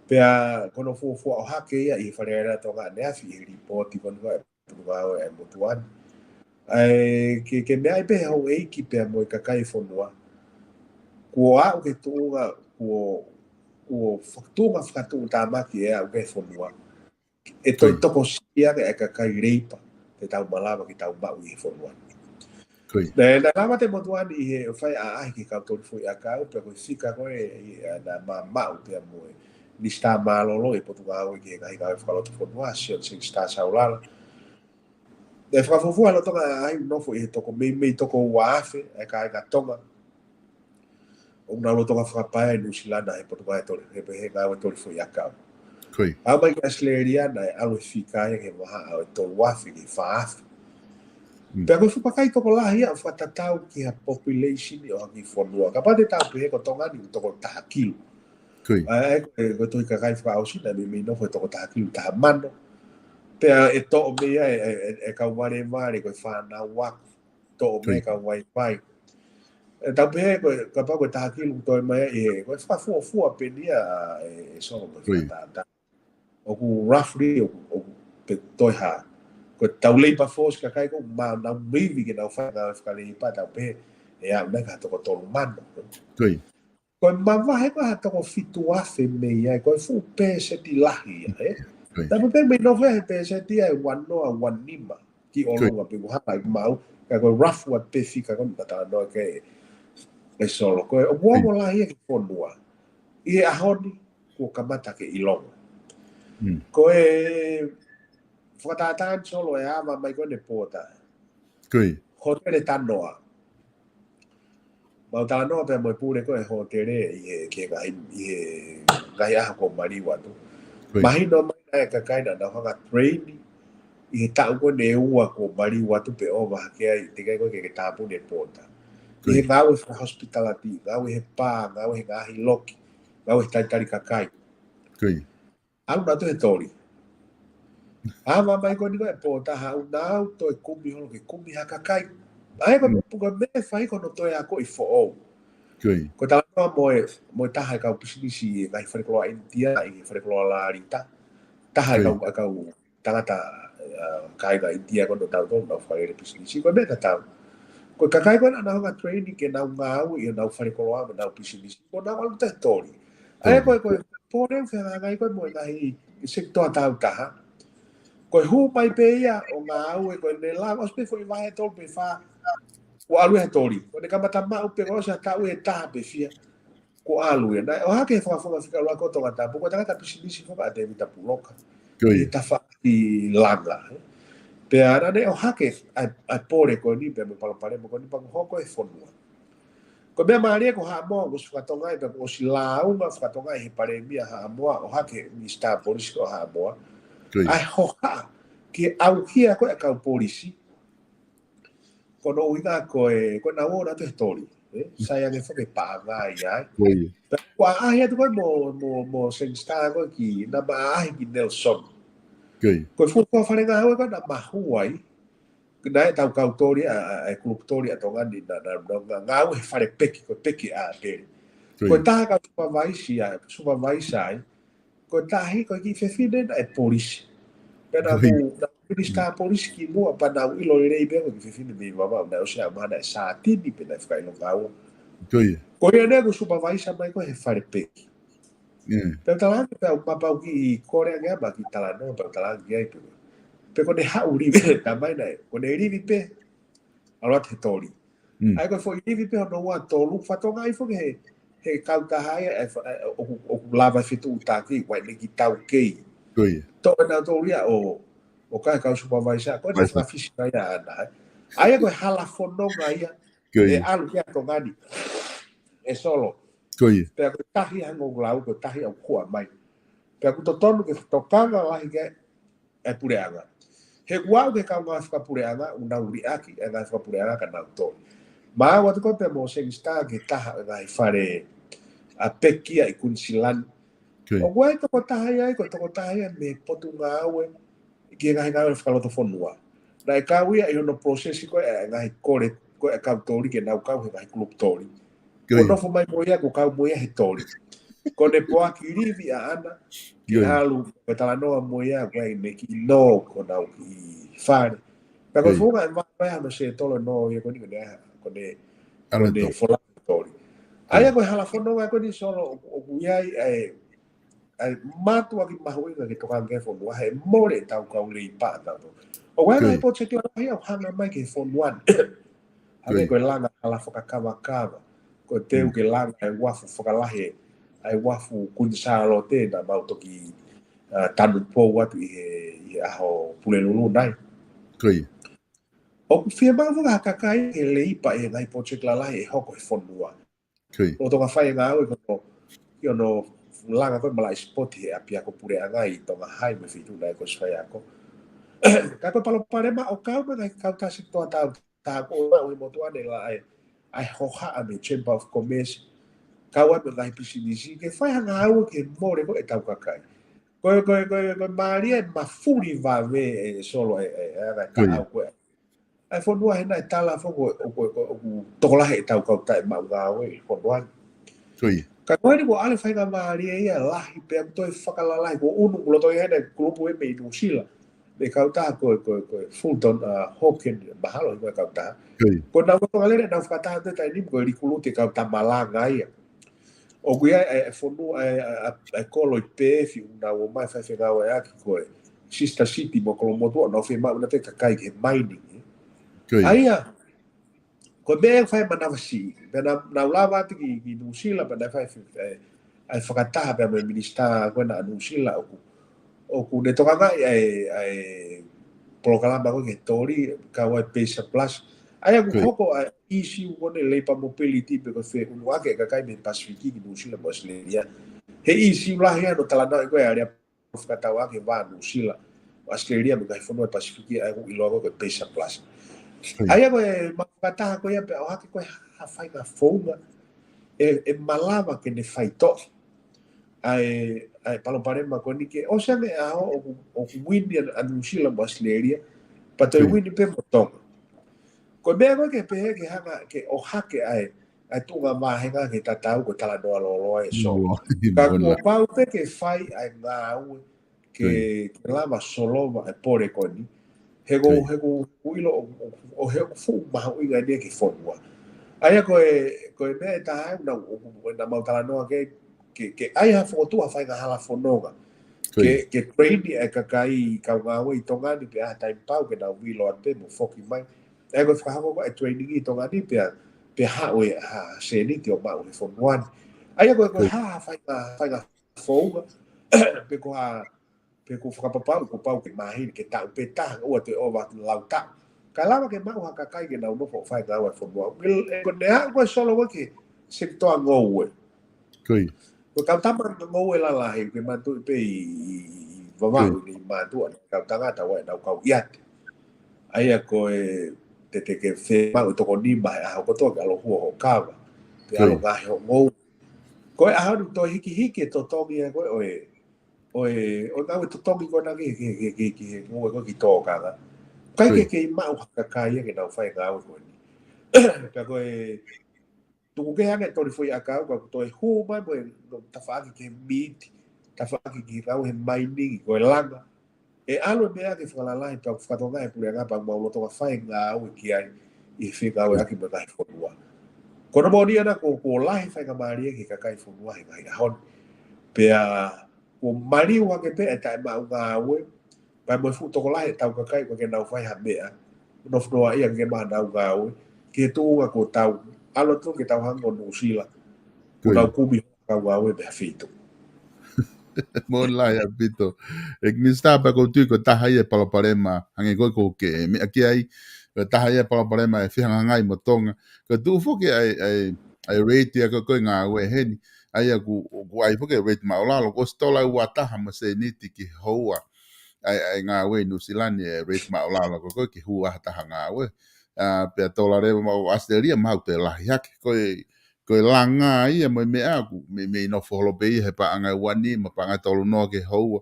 Pea ko hono fuofua ʻohake ia ʻi he Fale Alea Tonga ʻaneafi ʻi he lipooti ko eni ko e Potungāue ʻa e motuʻa ni. ʻA e ke, ke meaʻi pē houʻeiki pea mo e kakai e fonua. Kuo aʻu ki he tuʻunga, kuo, kuo fak-, tuʻunga fakatuʻutāmaki ʻe aʻu ki he fonua. ʻE toe tokosiʻi ange ʻa e kakai leipa te tau malava ke tau maʻu ʻi he fonua ni. Naʻe, naʻe lava atu e motuʻa ni ʻi he fai ʻaʻahi ki he kau toli foʻiʻakau, pea ko e fika ko ē, ʻa, naʻa ma maʻu pea mo e Minisitā Mālōlō ʻi he Potungāue ki he Ngaahi Ngāue Fakalotofonua, Sione Sixta Saulala. Naʻe fakafuofua lolotonga ʻaʻahi ʻoku nofo ʻi he toko, meimei toko ua afe ʻa e kāinga Tonga ʻoku nau lolotonga fakapaea ʻi Nuʻusila na he potungāue toli, he, he ngāue toli foʻiʻakau. ʻAʻu mai ki ʻAositelēlia naʻe ʻalu e fika ia ki he vahaʻa ʻo e tolu afe ki he fā afe. Pea ko e fuʻu kakai tokolahi ia ʻoku fakatatau ki ha population ʻo ha kiʻi fonua. Kapau te tau pehē ko Tonga ni ʻoku toko taha kilu. ʻA ia ko e, ko e tohi kakai fakaʻosi naʻe meimei nofo he toko taha kilu, taha mano. Pea ʻe toʻo mei ai e, e, e, e kau valevale, ko e fānau ako. Toʻo mei ai e kau vaivai. ʻE tau pehē ko e, kapau ko e taha kilu ʻoku toe mai ai ʻi he, ko e fakafuofua pē eni ia ʻe, ʻe Solo mo e fakatātā. ʻOku roughly, ʻoku, ʻoku pe toe hā. Ko Ko e tau labour force kakai ko ē ʻoku nau ivi ke nau fai ngāue fakaleipa, tau pehē ʻe aʻu nai ki ha toko tolu mano. Ko e mavahe ko ē ha toko fitu afe mei ai, ko e fuʻu pēseti lahi ia, ē? Tau pehē mei nofo he pēseti ia ʻe ua noa, ua nima ki ʻolunga pē ko e hā ʻoku maʻu, ka ko e rough ua pē fika ko ē naʻa tau talanoa ki ai, ē Solo. Ko e ʻoku ongo lahi ia ki he fonua. ʻI he ʻaho ni, kuo kamata ke ʻilonga. Ko e fakatātā ni Solo ʻe ava mai ko eni e pōta. Hōtele Tanoa. Mau talanoa pea mo e pule ko ē hōtele ʻi he, ki he ngaahi, ʻi he ngaahi ʻaho kuo maliu atu. Mahino mai naʻe kakai naʻa nau hanga ʻo train ʻi he taʻu ko eni ʻe ua kuo maliu atu pe ʻova hake ai, teʻeki ai ko ē ke, ke tāpuni e pōta. ʻI he ngāue faka-hospitality, ngāue he pā, ngāue he ngaahi loki, ngāue he talitali kakai. ʻAlu nautolu he toli. ʻAva mai ko eni ko ē pōta, haʻu nautolu ʻo toe kumi holo ke kumi ha kakai. ʻA ia ko e meʻa fai ko hono toe akoʻi foʻou. Ko e talanoa mo e, mo e taha e kau pisinisi ʻi he ngaahi falekoloa ʻInitia, ʻi he falekoloa Lalita. Taha e kau, e kau tangata, ʻa, kāinga ʻInitia ko ē naʻa nau tau, nau fakalele pisinisi. Ko e meʻa tatau. Ko e kakai ko ē naʻa nau hanga ʻo train ke nau ngāue ʻi honau falekoloa mo ʻenau pisinisi, ko ʻenau ʻalu nautolu he toli. ʻA ia ko e, ko e pole fehangahangai ko ē mo e ngaahi sekitoa tāutaha. Ko e hū mai pē ia ʻo ngāue ko ʻene lava, ʻosi pē foʻi vahe ʻe tolu pe fā, kuo ʻalu ia he toli. Ko ʻene kamata maʻu pē ko e ʻosi ha taʻu ʻe taha pe fiha, kuo ʻalu ia. Naʻe ʻohake he fakafofonga fika ʻuluaki ʻo Tongatapu, ko e tangata pisinisi foki ʻa Tēvita Puloka. ʻI he tafaʻaki langa, ē. Pea naʻa ne ʻohake ʻa e, ʻa e pole ko eni, pea mo e palopalema ko eni, pea kuo hoko e fonua. Ko e meʻa mālie ko Haʻamoa, kuo ʻosi fakatonga ai, pea kuo ʻosi lāunga fakatonga ai he palēmia Haʻamoa, ʻohake he Minisitā Polisi ko Haʻamoa. ʻA e hohaʻa ke ʻauhia ko ē ʻa e kau polisi, ko hono ʻuhinga ko e, ko ʻenau ō nautolu he toli, ē? Sai ange foki e paʻanga ia, ē? Pea kuo ʻaʻahi atu ko ē mo, mo, mo Sangster ko ē ki, naʻa ma ʻaʻahi ki Nelson. Ko e fuofua fale ngāue ko ē naʻa ma hū ai, naʻe ʻi ai ʻetau kau toli ʻa, ʻa, ʻa e kulupu toli ʻa Tonga ni naʻa, naʻa, naʻa, naʻa ngāue he fale peki, ko e peki ʻa Pele. Ko e taha kau supervise ai, supervise ai, ko e taha ia ko e kiʻi fefine naʻe polisi. Pea naʻa ku, naʻa ku Minisitā Polisi kimuʻa pea naʻa ku ʻilo lelei pē ko e kiʻi fefine mei Vavaʻu naʻe ʻosi ʻa e mahana ʻe sātini pē naʻe fakaʻilonga ua. Ko ia naʻa ku supervise mai ko ē he fale peki. Pea u talaange pea u mapau kiʻi kole ange ʻa ma kiʻi talanoa pea u talaange ai pē. Pea ko ʻene haʻu livi, tā mai naʻe, ko ʻene livi pē, ʻalu atu he toli. ʻA ia ko e foʻi livi pē hono ua tolu, fakatonga ai foki he, he kautaha ia, ʻe fa-, ʻe, ʻoku, ʻoku lava fetuʻutaki, ʻa ʻene kiʻi taukei. Toʻo ʻenautolu ia ʻo, ʻo kai kau supervisor, ko ʻene fakafisi mai ʻaʻana, ē. ʻA ia ko e hala fononga ia, ʻe ʻalu ia Tonga ni, ʻe Solo. Pea ko e tahi ʻa e ngaahi lau, ko e tahi ʻoku hua mai. Pea ʻoku totonu ke tokanga lahi ki ai e puleʻanga. He ʻoku aʻu ki he kau ngāue fakapuleʻanga, ʻoku nau liʻaki e ngāue fakapuleʻanga kia nautolu. Ma ʻoatu ko ē pea mo Sangster ki he taha e ngaahi fale ʻa peki ia ʻi Queensland. ʻOku ʻi ai e tokotaha ia, ko e tokotaha ia mei he potungāue ki he ngaahi ngāue fakalotofonua. Naʻe kau ia ʻi hono process ko ē e ngaahi kole ko ē ʻa e kau toli ke nau kau he ngaahi kulupu toli. Kuo nofo mai mo ia, kuo kau mo ia he toli. Ko ʻene poaki livi ʻaʻana, ke ʻalu, ko e talanoa mo ia, ko ʻene kiʻi nō, ko ʻenau kiʻi fale. Pea ko e founga e ma-, ko e hano se tolo nō ia ko eni ko ʻene, ko ʻene, ko ʻene fola toli. ʻA ia ko e hala fononga ko eni Solo ʻoku, ʻoku ʻi ai, ʻa e, ʻa e mātuʻaki mahuʻinga ke tokanga ki he fonua he mole ʻetau kau leipa ʻatautolu. ʻOku ʻi ai e ngaahi pōtuleki lalahi ʻoku hanga mai ki he fonua ni. Hangē ko e langa hala fakakavakava. Ko e teu ke langa e uafu fakalahi, ʻa e uafu Kuini Sālote naʻa mau toki, ʻa, tanu pou atu ʻi he, ʻi he ʻaho Pulelulu nai. ʻOku fiemaʻu foki ha kakai ke leipa ʻi he ngaahi pōtuleki lalahi ʻe hoko he fonua. ʻO Tonga fai e ngāue ko ē, ki hono langa ko ē malaʻe sipoti he ʻapiako puleʻanga ʻi Tonga Hai mo e feituʻu naʻe ko ē ʻosi faiako. Ka ko e palopalema ʻoku kau mo e ngaahi kautaha sekitoa tāutaha ko ē ʻi he motuʻa ni ʻa e, ʻa e hohaʻa mei he Chamber of Commerce, kau ai mo e ngaahi pisinisi, ke fai ha ngāue ke mole ko ē ʻetau kakai. Ko e, ko e, ko e, ko e mālie e mafuli vave ʻe Solo e, e, e, ʻa e kaʻau ko ē. ʻA e fonua he naʻe tala foki ʻoku, ʻoku, ʻoku tokolahi ʻetau kau taʻemaʻu ngāue ʻi he fonua ni. Ka ko eni kuo ʻalu e faingamālie ia lahi pea ʻoku toe fakalalahi, kuo ʻunu, kuo loto ia he naʻe kulupu ē mei Nuʻusila. mei he kautaha ko e, ko e, ko e Fulton, ʻa, Hawken, mahalo ʻi he kautaha. Ko ʻenau fakalele, ʻenau fakataha ʻi he taimi ni ko e likuluti e kau tama langa ia. ʻOku ʻi ai e, e fonua, e, e, e, e kolo ʻi Pēfi, ʻoku nau ō mai fai fengāueʻaki ko e Sister City mo Kolomotuʻa, nau fiemaʻu naʻa toe kakai ki he mining, ē. ʻA ia, ko e meʻa ʻe fai manavasiʻi, pea nau, nau lava atu ki, ki Nuʻusila, pea nau fai, e, ʻa e fakataha pea mo e minisitā ko ena ʻa Nuʻusila ʻoku, ʻoku ne tokangaʻi ʻa e, ʻa e polokalama ko ē ke toli, kau ai Payzah Plus. ʻA ia ʻoku hoko ʻa e issue ko eni labour mobility pe ko e feʻunuʻaki e kakai mei Pasifiki ki Nuʻusila mo ʻAositelēlia. He issue lahi ʻa hono talanoaʻi ko ē ʻa e fakatauʻaki e vā Nuʻusila, ʻAositelēlia mo e ngaahi fonua Pasifiki ʻa ia ʻoku ʻiloa ko e Payzah Plus. ʻA ia ko e mau fakataha ko ia pea ʻohake ko e ha faʻahinga founga ʻe, ʻe malava ke ne faitoʻo ʻa e, ʻa e palopalema ko eni ke ʻosi ange ʻa ʻoku, ʻoku uini ʻa, ʻa Nuʻusila mo ʻAositelēlia, pea toe uini pē mo Tonga. Ko e meʻa ko ē ke pehē ke hanga, ke ʻohake ʻa e, ʻa e tuʻunga vāhenga ke tatau ko e talanoa lōloa ē, so. Ka kuo pau pē ke fai ʻa e ngāue ke, ke lava solova e pole ko eni. He ʻoku, he ʻoku, ʻoku ʻilo ʻo, ʻo, ʻo he ʻoku fuʻu mahuʻinga eni ki he fonua. ʻA ia ko e, ko e meʻa ʻe taha ʻoku nau, ʻoku, ʻoku nau mau talanoa ke, ke, ke ʻai ha fokotuʻu ha faʻahinga hala fononga. Ke, ke train e kakai kau ngāue ʻi Tonga ni pea ʻi ha taimi pau ke nau vilo atu pē mo foki mai. ʻA ia ko e fakahoko ko ē e training ʻi Tonga ni pea, pea haʻu e ha sēniti ʻo maʻu he fonua ni. ʻA ia ko e, ko e ha, ha faʻahinga, faʻahinga founga, pe ko ha, pe ko e fakapapau, kuo pau ke mahino ke taʻu pē taha, ua toe ʻova atu lau taʻu. Kae lava ke maʻu ha kakai ke nau nofo ʻo fai ngāue fonua. Ko e, ʻe ko e meʻa ko e solo ko ē ki he sekitoa ngoue. Ko e kau tama ngoue lalahi, ke manatuʻi pē ʻi, ʻi, ʻi Vavaʻu ni mātuʻa, kau tangata ʻoku ʻi ai ʻenau kau ʻiate. ʻA ia ko e te, te ke fiemaʻu e toko nima he ʻaho kotoa ke ʻalu ʻo hua hoʻo kava. Ke ʻalu ʻo ngaohi hoʻo ngoue. Ko e ʻaho ni toe hikihiki e totongi ʻa e ko ē ʻo e, ʻo e, ʻo e ngāue totongi ko ena ki, ki, ki, ki, ki he ngoue ko ē ki tōkanga. ʻIkai ke, ke maʻu ha kakai ia ke nau fai e ngāue ko eni. Ka ko e tuku kehe ange e toli foʻi ʻakau, ka ʻoku toe hū mai mo e tafaʻaki ki he miti, tafaʻaki ki he ngāue he mining, ko e langa. ʻE ʻalu e meʻa ke fakalalahi pea ʻoku fakatokangaʻi ʻe he puleʻanga pea ʻoku mau lolotonga fai e ngāue ki ai ʻi he fengāueʻaki mo e ngaahi fonua. Ko hono moʻoni ʻana ko, kuo lahi e faingamālie ki he kakai fonua he ngaahi ʻaho ni. Pea kuo maliu hake pē e taʻemaʻu ngāue, pea mo e fuʻu tokolahi ʻetau kakai ʻoku ʻikai ke nau fai ha meʻa, nofo noaʻia ke maʻu haʻanau ngāue, ki he tuʻunga kuo tau ʻalu atu ke tau hangē ko Nuʻusila, kuo nau kumi kau ngāue mei ha feituʻu. Moʻoni lahi ʻaupito. ʻEiki Minisitā, pea ʻoku ou tui ko e taha ia e palopalema, hangē ko ē ʻoku ke meʻa ki ai, ko e taha ia e palopalema ʻe fehangahangai mo Tonga. Ko e tuʻu foki ʻa e, ʻa e, ʻa e rate ia ko ē ko e ngāue heni, ʻa ia ʻoku, ʻoku ʻi ai foki e rate māʻulalo, ko e ʻosi tola ua taha mo e sēniti ki he houa. ʻA e, ʻa e ngāue ʻi Nuʻusila ni e rate māʻulalo ko ē ko e ki he houa ha taha ngāue. ʻA, pea tola leva mo ʻAositelēlia mahalo toe lahi hake. Ko e, ko e langa ia mo e meʻa ʻoku mei, mei nofo holo pē ia he paʻanga ʻe ua nima, paʻanga ʻe tolu noa ki he houa.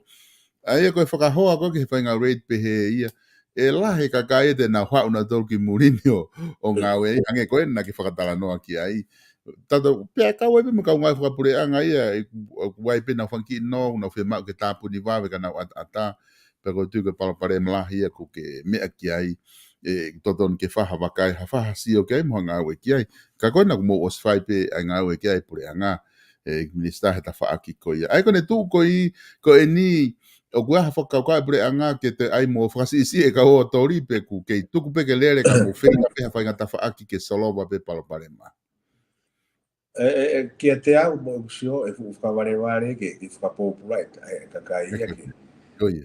ʻA ia ko e fakahoa ko ē ki he faʻahinga rate pehē ia, ʻe lahi e kakai ia te nau haʻu nautolu ki muli ni ʻo, ʻo ngāue ai, hangē ko ena naʻa ke fakatalanoa ki ai. Tato, pea kau ai pē mo e kau ngāue fakapuleʻanga ia, ʻe, ʻoku ʻi ai pē ʻenau fanga kiʻi nō, nau fiemaʻu ke tāpuni vave ka nau ʻataʻatā, pea ʻoku ou tui ko e palopalema lahi ia ʻoku ke meʻa ki ai, ʻe totonu ke fai ha vakai, ha fai ha sio ki ai mo ha ngāue ki ai. Ka ko ena ʻoku mou ʻosi fai pē ʻa e ngāue ki ai puleʻanga, ʻEiki Minisitā, he tafaʻaki ko ia. ʻA ia ko ʻene tuʻu ko ē, ko eni, ʻoku ʻi ai ha fakakaukau ʻa e puleʻanga ke toe ʻai mo fakasiʻisiʻi e kau ō toli pe ʻoku kei tuku pē ke lele ka mou feinga pē ha faʻahinga tafaʻaki ke solova pē palopalema. ʻE, ʻe, ʻe, kiate au mo ʻeku sio ʻe fuʻu fakavalevale ke, ke fakapōpulaʻi e, e kakai ia ke,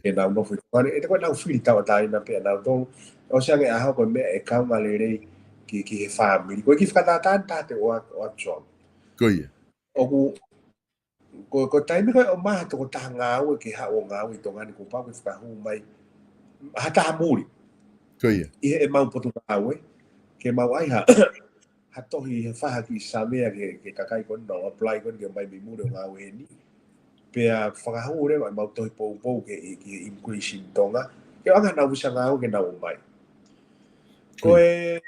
ke nau nofo ʻi Tonga ni. ʻE te ko ʻenau fili tauʻatāina pē ʻanautolu. ʻOsi ange ʻaho ko e meʻa ʻe kaunga lelei ki, ki he fāmili. Ko e kiʻi fakatātā eni taha te u ʻoatu, John. Ko ia. ʻOku, ko, ko e taimi ko ē ʻoku maʻu ha tokotaha ngāue ke haʻu ʻo ngāue ʻi Tonga ni kuo pau ke fakahū mai ha taha muli. Ko ia. ʻI heʻemau potungāue, ke mau ʻai ha, ha tohi he faha ki savea ke, ke kakai ko eni nau apply ko eni ke mai mei muli ʻo ngāue heni. Pea fakahū leva ʻemau tohi poupou ke, ki he Immigration Tonga. Ke ʻoange haʻanau visa ngāue ke nau ō mai. Ko e,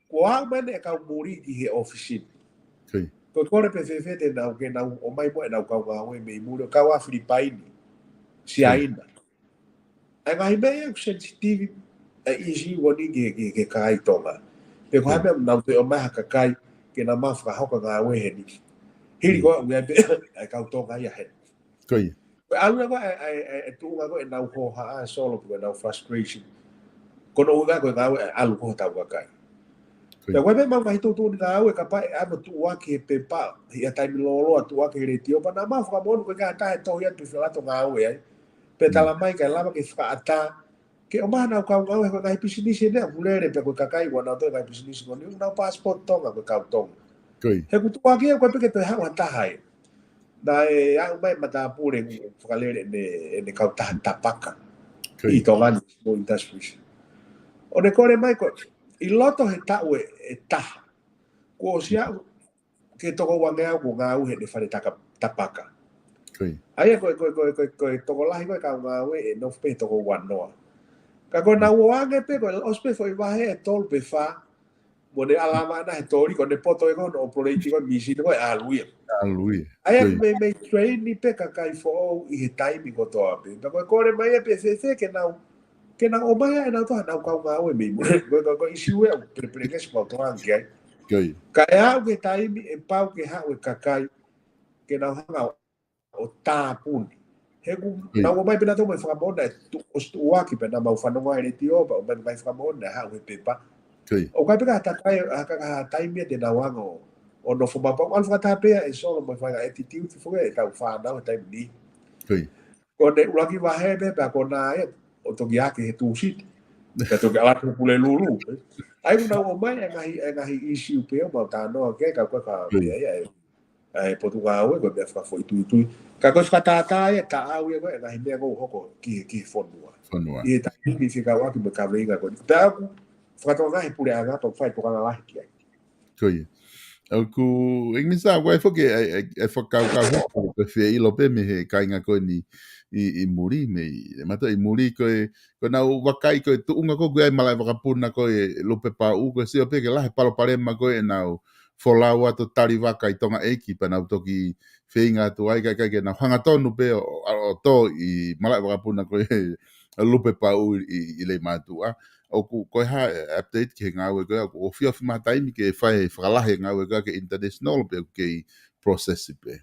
kuo aʻu mai eni e kau muli ki he ʻōfisi ni. Ko e kole pē fēfē te nau, ke nau ō mai mo ʻenau kau ngāue mei muli ʻo kau ʻa Filipaini, Siaina. ʻa e ngaahi meʻa ia ʻoku sensitive, ʻa e issue ko eni ki, ki, ki he kakai Tonga. Pe ko ha meʻa naʻa nau toe ʻomai ha kakai ke nau maʻu fakahoko ngāue heni. Hili ko ē ʻoku ʻi ai pē ʻa e kau Tonga ia heni. Ko ia. Ko e ʻalu ia ko ē ʻa e, ʻa e, ʻa e, ʻa e tuʻunga ko ē ʻenau hohaʻa Solo, pe ko ʻenau frustration. Ko hono ʻuhinga ko e ngāue ʻa e ʻalu ko ē hotau kakai. Ko ia. Pea ko e meʻa ʻoku mau ngaahi tuʻutuʻuni ngāue kapau ʻe ʻave ʻo tuʻuaki he pepa, ʻi ha taimi lōloa tuʻuaki he letiō, pea naʻa mau fakamoʻoni ko e kakai ʻe tohi atu pe felato ngāue ai. Pea tala mai kae lava ke fakaʻatā, ke ʻomai haʻanau kau ngāue ko e ngaahi pisinisi ʻe nea kulele pe ko e kakai ʻoku nau toe ngaahi pisinisi ko eni, ʻoku nau passport Tonga ko e kau Tonga. Ko ia. He ʻoku tuʻuaki ia ko e peke toe haʻu ha taha ia. Naʻe aʻu mai matāpule ʻoku fakalele ʻene, ʻene kautaha tapaka. Ko ia. ʻI Tonga ni, Small Industries. ʻO ne kole mai ko ē, ʻi loto he taʻu ʻe, ʻe taha. Kuo ʻosi aʻu ki he toko uangeau kuo ngāue heʻene fale taka, tapaka. Ko ia. ʻA ia ko e, ko e, ko e, ko e, ko e tokolahi ko ē kau ngāue ʻe nofo pē he toko uanoa. Ka ko ʻenau ō ange pē ko e ʻosi pē foʻi vahe ʻe tolu pe fā, mo ne ʻalu mai ʻana he toli ko ē ne poto ē ko hono operate ko ē mīsini ko ē ʻalu ia. ʻAlu ia. ʻA ia ko ia. Mei, mei train ni pē kakai foʻou ʻi he taimi kotoa pē. Pea ko e kole mai ia pē fēfē ke nau, ke nau ʻomai ʻenau toʻa, nau kau ngāue mei mui. Ko e, ko e, ko e issue ʻoku pelepelekesi mautolu ange ki ai. Ko ia. Ka ʻe aʻu ki he taimi ʻe pau ke haʻu e kakai, ke nau hanga ʻo ʻo tāpuni. He ʻoku nau ō mai pē nautolu mo e fakamoʻoni ʻe tu-, ʻosi tuʻuaki pē naʻa mau fanongo he letiō pea ō mai mo e fakamoʻoni ʻe haʻu he pepa. Ko ia. ʻOku ʻikai pē ha takai, ha ka, ha taimi ia te nau hanga ʻo, ʻo nofo maʻu pē, ʻalu fakataha pē ʻa e Solo mo e fanga attitude foki ʻetau fānau he taimi ni. Ko ia. Ko ʻene ʻuluaki vahe pē, pea ko ena ia, ʻo toki ake he Tūsite. Pea toki ʻalu atu Pulelulu. ʻA ia ʻoku nau ō mai ʻa e ngaahi, ʻa e ngaahi issue pē ʻoku mau talanoa ki ai, ka ko e ka, ko ia. Ia, ia, ʻa e potungāue ko e meʻa fakafoʻituitui. Ka ko e fakatātā ia, taʻau ia ko e ngaahi meʻa ʻoku hoko ki, ki he fonua. Fonua. ʻI he taimi ni fekauʻaki mo e kaveinga ko eni. Pea ʻoku fakatokangaʻi he puleʻanga pea fai tokanga lahi ki ai. Ko ia. ʻOku, ʻEiki Minisitā, ʻoku ʻi ai foki ʻa e, ʻa e, ʻa e fakakaukau hoko ko e fie ʻilo pē mei he kāinga ko eni ʻi, ʻi muli, mei, ʻe mata ʻi muli ko e, ko ʻenau vakai ko e tuʻunga ko ē ʻoku ʻi ai e malaʻe vakapuna ko e Lupe Pauʻu, ko e sio pē ke lahi e palopalema ko ē ʻenau folau atu ʻo tali vaka ʻi Tonga ʻEiki pea nau toki feinga atu ai, ka, ka, ke nau hangatonu pē ʻo, ʻo, ʻo tō ʻi malaʻe vakapuna ko e Lupe Pauʻu ʻi, ʻi, ʻi Leimātuʻa. ʻOku, ko e hā e update ki he ngāue ko ē, ʻoku ofiofi mai ha taimi ke fai e fakalahi e ngāue ko ē ke international pe ʻoku kei process pē.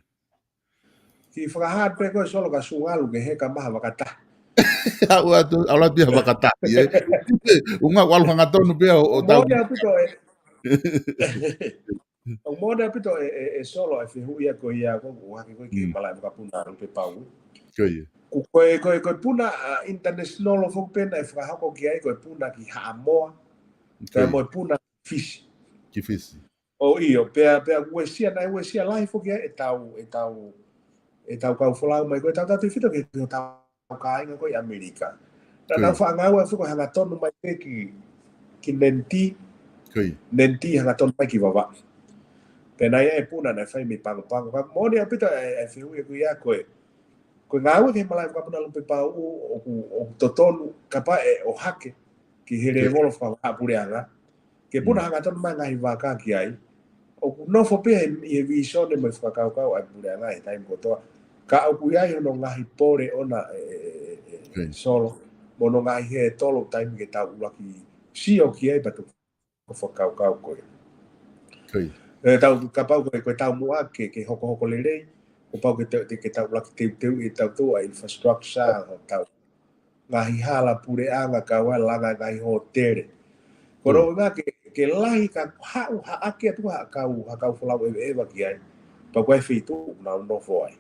Kiʻi fakahā pē ko e Solo ka sungalu ke heka mai ha vakatahi. ʻAlu atu, ʻalu atu ia ha vakatahi, ē. ʻUhinga ʻoku ʻalu hangatonu pē ʻo, ʻo tau. Moʻoni ʻaupito ē. ʻOku moʻoni ʻaupito ē, ē, ē Solo ʻa e fehuʻi ia ko ia ko ē ʻoku hake ko ē ki he malaʻe vakapuna Lupe Pauʻu. Ko ia. Ko e, ko e, ko e puna, ʻa, international foki pē naʻe fakahoko ki ai ko e puna ki Haʻamoa. Ko ia. Pea mo e puna Fisi. Ki Fisi. ʻO ʻio, pea, pea uesia, naʻe uesia lahi foki ai ʻetau, ʻetau, ʻetau kau folau mai ko ē, tautautefito ki, ki hotau kāinga ko ē ʻi ʻAmelika. Naʻa nau faʻa ngāue foki ko e hangatonu mai pē ki, ki Nentī. Ko ia. Nentī hangatonu mai ki Vavaʻu. Pea naʻe ʻi ai e puna naʻe fai mei Pago Pago. Ka moʻoni ʻaupito e, e fehuʻi ko ia ko e, ko e ngāue ki he malaʻe vakapuna Lupe Pauʻu ʻoku, ʻoku totonu kapau ʻe ʻohake ki he lēvolo fakapuleʻanga. Ke puna hangatonu mai e ngaahi vaka ki ai. ʻOku nofo pē ʻi he vīsone mo e fakakaukau ʻa e puleʻanga he taimi kotoa. Ka ʻoku ʻi ai hono ngaahi pole ʻona ē, ē, ē, ē, Solo. Mo hono ngaahi hē tolo taimi ke tau ʻuluaki sio ki ai pea toki fakakaukau ko ē. Ē, tau kapau ko e, ko e taumuʻa ke, ke hokohoko lelei. Kuo pau ke te, te, ke tau ʻuluaki teuteuʻi ʻe tautolu ʻa e infrastructure, ʻo tau ngaahi hala puleʻanga kau ai e langa e ngaahi hōtele. Ko hono ʻuhinga ke, ke lahi ka haʻu haʻaki atu ha kau, ha kau folau ʻeveʻeva ki ai. Pea ko e feituʻu ʻoku nau nofo ai.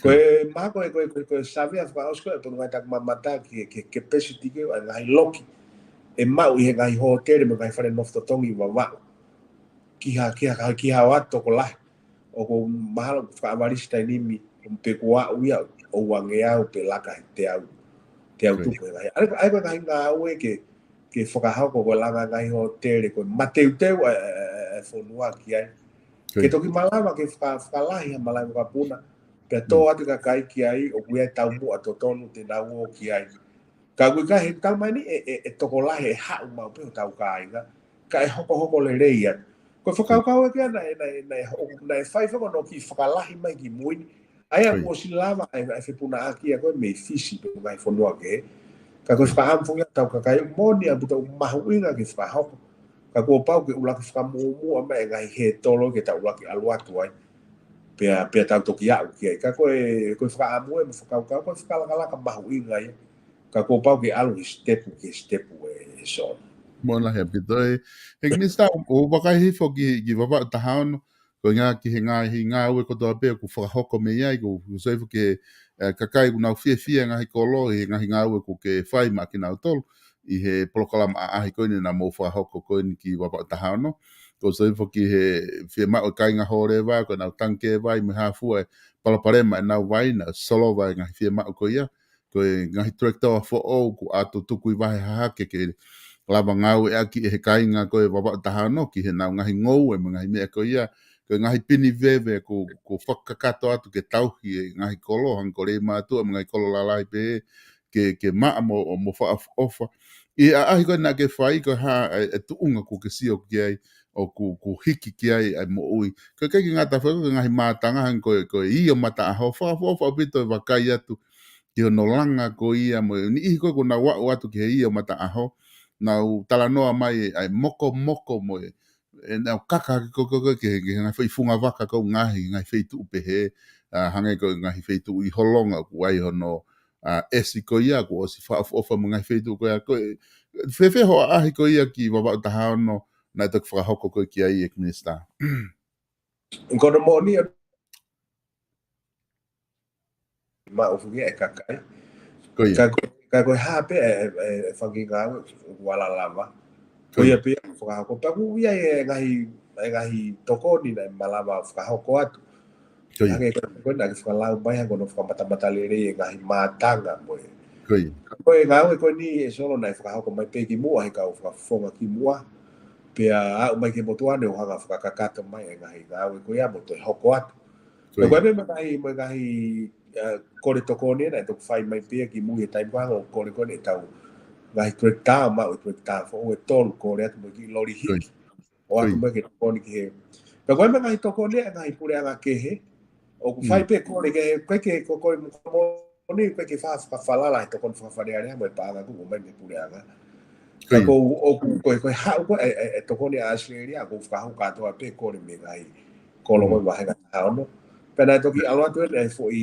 Ko e, mahalo ko e, ko e, ko e, ko e savea fakaʻosi ko ē ʻe Potungāue Taki Mamata ki he, ki he capacity ko ē ʻa e ngaahi loki ʻe maʻu ʻi he ngaahi hōtele mo e ngaahi fale nofo totongi ʻi Vavaʻu. Ki ha, ki ha, ki ha ʻoatu tokolahi. ʻOku mahalo fakaʻavalisi taimi ni, pe kuo aʻu ia ʻo uangeau pe laka he teau, teau tupu he ngaahi. ʻA ia ko e, ʻa ia ko e ngaahi ngāue ke, ke fakahoko ko e langa e ngaahi hōtele ko e mateuteu ʻa e, ʻa e, ʻa e, ʻa e fonua ki ai. Ke toki malava ke faka-, fakalahi ha malaʻe vakapuna, pea tō atu e kakai ki ai, ʻoku ʻi ai e taumuʻa totonu te nau ō ki ai. Ka ʻoku ʻikai he taimi ni ʻe, ʻe, ʻe tokolahi ʻe haʻu maʻu pē hotau kāinga, ka ʻe hokohoko lelei atu. Ko e fakakaukau ē ke naʻe, naʻe, naʻe, naʻe fai faka-, hono kiʻi fakalahi mai ki mui ni. ʻA ia kuo ʻosi lava ʻa e, ʻa e fepunaʻaki ia ko ē mei Fisi pe ko e ngaahi fonua kehe. Ka ko e fakaʻamu foki ia ʻetau kakai, moʻoni ʻaupito, ʻoku mahuʻinga ke fakahoko. Ka kuo pau ke ʻuluaki fakamuʻomuʻa mai e ngaahi hētolo ke tau ʻuluaki ʻalu atu ai. Pea, pea tau toki aʻu ki ai. Ka ko e, ko e fakaʻamu ē mo e fakakaukau, ko e fakalakalaka mahuʻinga ia. Ka kuo pau ke ʻalu he step, ki he step ē, ē Solo. Moʻoni lahi ʻaupito ē. He Minisitā, ʻoku ou vakai hifo ki, ki Vavaʻu taha ono, ko e ʻuhinga ki he ngaahi ngāue kotoa pē ʻoku fakahoko mei ai, ʻoku, ʻoku ou sio hifo ki he, ē, kakai ʻoku nau fiefia he ngaahi kolo, he ngaahi ngāue ʻoku ke fai maʻa kinautolu, ʻi he polokalama ʻaʻahi ko eni naʻa mou fakahoko ko eni ki Vavaʻu taha ono. ʻOku ou sio hifo ki he fiemaʻu e kāinga Hōleva, ko ʻenau tangikē vai mo e hā fua e palopalema ʻenau vai, naʻe solova e ngaahi fiemaʻu ko ia. Ko e ngaahi tractor foʻou kuo ʻoatu tuku ʻi vahe hahake ke lava ngāueʻaki ʻe he kāinga ko ē Vavaʻu taha ono ki heʻenau ngaahi ngoue mo e ngaahi meʻa ko ia. Ko e ngaahi pini veve kuo, kuo fakakakato atu ke tauhi e ngaahi kolo, hangē ko Leimātuʻa mo e ngaahi kolo lalahi pehē, ke, ke maʻa mo, mo fakaʻofoʻofa. ʻI he ʻaʻahi ko ē naʻa ke fai, ko e hā e, e tuʻunga ʻoku ke sio ki ai, ʻoku, ʻoku hiki ki ai ʻa e moʻui. Ko e ʻikai ke ngata foki, ko e ngaahi mātanga, hangē ko e, ko e ʻio mataʻaho, fakaʻofoʻofa ʻaupito e vakai atu ki hono langa ko ia mo e niʻihi ko ē ʻoku nau aʻu atu ki he ʻio mataʻaho, nau talanoa mai ʻa e mokomoko mo e, ʻenau kaka ko ē, ko ē, ko ē, ki he, ki he ngaahi foʻi funga vaka ko ē ʻoku ngaohi, ngaahi feituʻu pehē, ā, hangē ko e ngaahi feituʻu ʻi Holonga ʻoku ʻi ai hono, ā, ʻesi ko ia, kuo ʻosi fakaʻofoʻofa mo e ngaahi feituʻu ko ia, ko e, fēfē hoʻo ʻaʻahi ko ia ki Vavaʻu taha ono, naʻe toki fakahoko ko ē ki ai ʻe Minisitā? Ko hono moʻoni, maʻu foki ʻe he kakai. Ko ia. Ka ko, ka ko e hā pē e, e, e fanga kiʻi ngāue ʻoku ala lava. Ko ia. Ko ia pē ʻoku fakahoko. Pea ʻoku ʻi ai e ngaahi, e ngaahi tokoni naʻe malava fakahoko atu. Ko ia. Hangē ko ē naʻa ke fakalau mai, hangē ko hono fakamatamatalelei e ngaahi mātanga mo e. Ko ia. Ko e ngāue ko eni ē Solo naʻe fakahoko mai pē kimuʻa ʻe he kau fakafofonga kimuʻa. Pea aʻu mai ki he motuʻa ni ʻo hanga fakakakato mai e ngaahi ngāue ko ia mo toe hoko atu. Ko ia. Ko e meʻa mo e ngaahi, mo e ngaahi, ā, kole tokoni naʻe toki fai mai pē ia kimui he taimi ko ē ʻoku kole ko ē ʻetau ngaahi tractor, maʻu e tractor foʻou ʻe tolu, kole atu mo e kiʻi loli hiki. Ko ia. ʻO ʻoatu mai ke tokoni ki he. Pea ko e meʻa ngaahi tokoni ʻa e ngaahi puleʻanga kehe, ʻoku fai pē kole ki he, ko e ke, ko e, ko e moʻoni, ko e ke fa-, fakafalala he tokoni Fale Alea mo e paʻanga kuo ʻomai mei he puleʻanga. Ka ko e, ʻoku, ko e, ko e haʻu ko ē e, e, e tokoni ʻa ʻAositelēlia, ʻoku fakahoko kātoa pē kole mei he ngaahi kolo ko ē vahenga taha ono. Pea naʻe toki ʻalu atu ʻeni e foʻi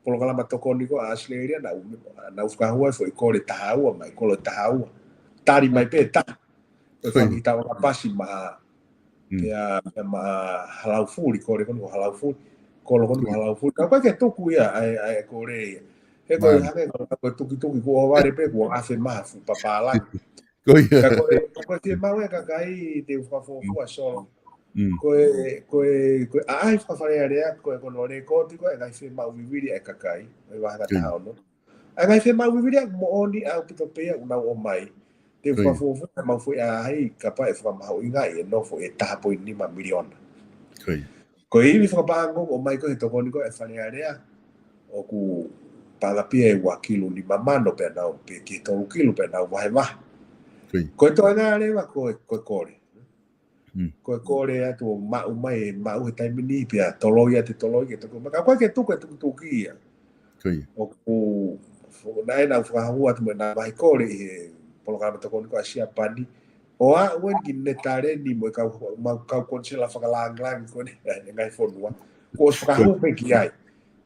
polokalama tokoni ko ē ʻa ʻAositelēlia, naʻa nau, nau fakahū e foʻi kole taha ua mai, kolo taha ua. Tali mai pē taha. Ko e fanga kiʻi tauʻanga pasi maʻa, pea, pea maʻa Halaufuli, kole ko eni ko Halaufuli. Kolo ko eni ko Halaufuli. Ka ko e ke tuku ia, ʻa e, ʻa e kole ia. He ko e hangē ko e tukituki kuo vale pē kuo afe maha fu papālangi. Ko ia. Ka ko e, ko e fiemaʻu e kakai te u fakafuofua Solo. Ko e, ko e, ko e ʻaʻahi Fale Alea, ko e ko hono lēkooti ko ē ngaahi fiemaʻu vivili ʻa e kakai, ʻa e vahenga taha ono. ʻA e ngaahi fiemaʻu vivili ʻoku moʻoni ʻaupito pē ia ʻoku nau ʻomai. Te u fakafuofua ʻemau foʻi ʻaʻahi kapau ʻe fakamahuʻingaʻi e nofo ʻi he taha poini nima miliona. Ko ia. Ko e ivi fakapaʻanga ʻoku ʻomai ko ē he tokoni ko ē ʻa e Fale Alea, ʻoku paʻanga pē ia ʻe ua kilu nima mano pea nau pē ki he tolu kilu pea nau vahevahe. Ko ia. Ko e toenga leva ko e, ko e kole. Ko e kole atu ʻo maʻu mai, maʻu he taimi ni pea toloi atu, toloi ke toko. Ka ko e ke tuku e tukituki ia. Ko ia. ʻOku, naʻe nau fakahū atu mo ʻenau ngaahi kole ʻi he polokalama tokoni ko ē ʻa Siapani. ʻO aʻu eni ki Netaleni mo e kau, mau kau konisela fakalāngilangi ko eni e ngaahi fonua. Kuo ʻosi fakahū pē ki ai.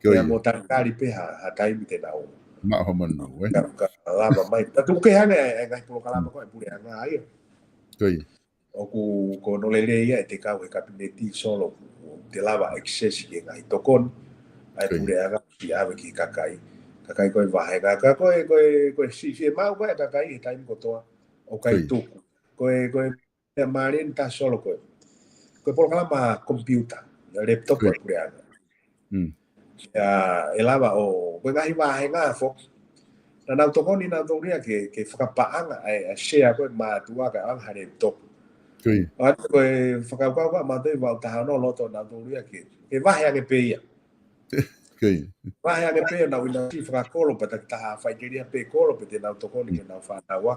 Ko ia. Pea mo talitali pē ha, ha taimi te nau. Maʻu ha manu, ē? Ka, ka lava mai. Ka tuku ke hanga e, e ngaahi polokalama ko ē puleʻanga ia. Ko ia. ʻOku, ko hono lelei ia ʻete kau he kapineti Solo, te lava access ki he ngaahi tokoni. ʻA e puleʻanga ʻosi ʻave ki he kakai. Kakai ko ē vahenga, ka ko e, ko e, ko e si, fiemaʻu ko ē kakai he taimi kotoa ʻoku ʻikai tuku. Ko e, ko e, pea mālie eni tā Solo ko e. Ko e polokalama computer, laptop ʻa e puleʻanga. ʻIa, ʻe lava ʻo, ko e ngaahi vahenga foki. Naʻa nau tokoni nautolu ia ke, ke fakapaʻanga ʻa e, ʻa e sea ko ē mātuʻa kae ʻoange ha laptop. Ko ia. ʻOatu ko e fakakaukau ko ē ʻa mautolu ʻi Vavaʻu taha ono loto nautolu ia ke, ke vahe ange pē ia. Ko ia. Vahe ange pē ia nau ina si fakakolo pea takitaha faikelia pē kolo pea te nau tokoni ke nau fānau ʻa.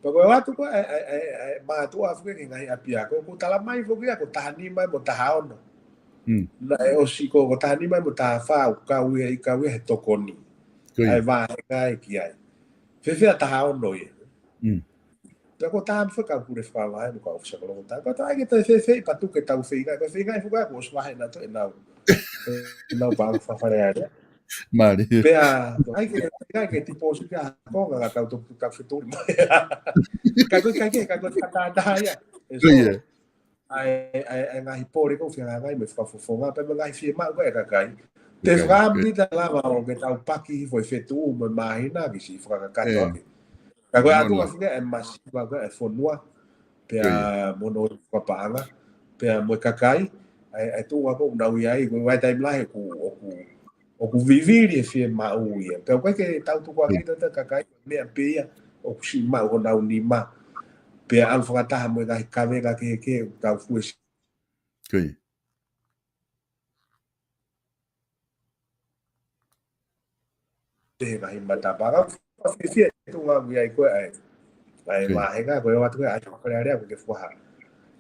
Pea ko e ʻoatu ko ē ʻa e, ʻa e, ʻa e, ʻa e mātuʻa foki ki he ngaahi ʻapiako, ʻoku tala mai foki ia ko e taha nima mo e taha ono. Naʻe ʻosi ko, ko e taha nima mo e taha fā, ʻoku kau ia, ʻi kau ia he tokoni. Ko ia. ʻA e vahenga ia ki ai. Fēfē ʻa taha ono ia. Mm. Pea ko e taimi foki ʻoku pule fakavahe mo e kau ʻōfisa kolongo taha. Ko e taimi ke toe fēfē pea tuku ke tau feinga. Ko e feinga ʻe fuka ko e ʻosi vahe na to e nau. E nau pā fa Fale Alea. Mālie. Pea, ai ke, ai ke tipōsiti ʻa ko nga ka tau to, tau fetuli mai. Ka ko, ka ke, ka ko ka tā tā ia. E Ko ia. so, ʻa e, ʻa e, ʻa e ngaahi pole ko e feinga ngai mo e fakafofonga, pea mo e ngaahi fiemaʻu ko e kakai. Te Kakai, fakaʻamu ke- ni ta lava ʻo ke tau paki hifo e fetuʻu mo e māhina ki si fakakakato Ē. ake. Ka ko e Mono. atu ka fika e masiva ko e fonua, pea Ko ia. mo hono fakapaʻanga, pea mo e kakai, ʻa e, ʻa e tuʻunga ko ʻoku nau ʻi ai, ko e vaitaimi lahi ʻoku, ʻoku, ʻoku vivili e fiemaʻu ia. Pea ʻoku ʻikai ke tau tuku ake Ē. tata kakai, meʻa pē ia, ʻoku siʻi maʻu honau nima. Pea ʻalu fakataha mo e ngaahi kavenga kehekehe, ʻoku tau fuesi Ko ia. he ngaahi matapā. Ka fiefia e tuʻunga ʻoku ʻi ai ko e ʻa e. ʻA e Ko ia. vāhenga ko e ʻoatu ko e ʻa e Fale Alea ko e ke fuaha.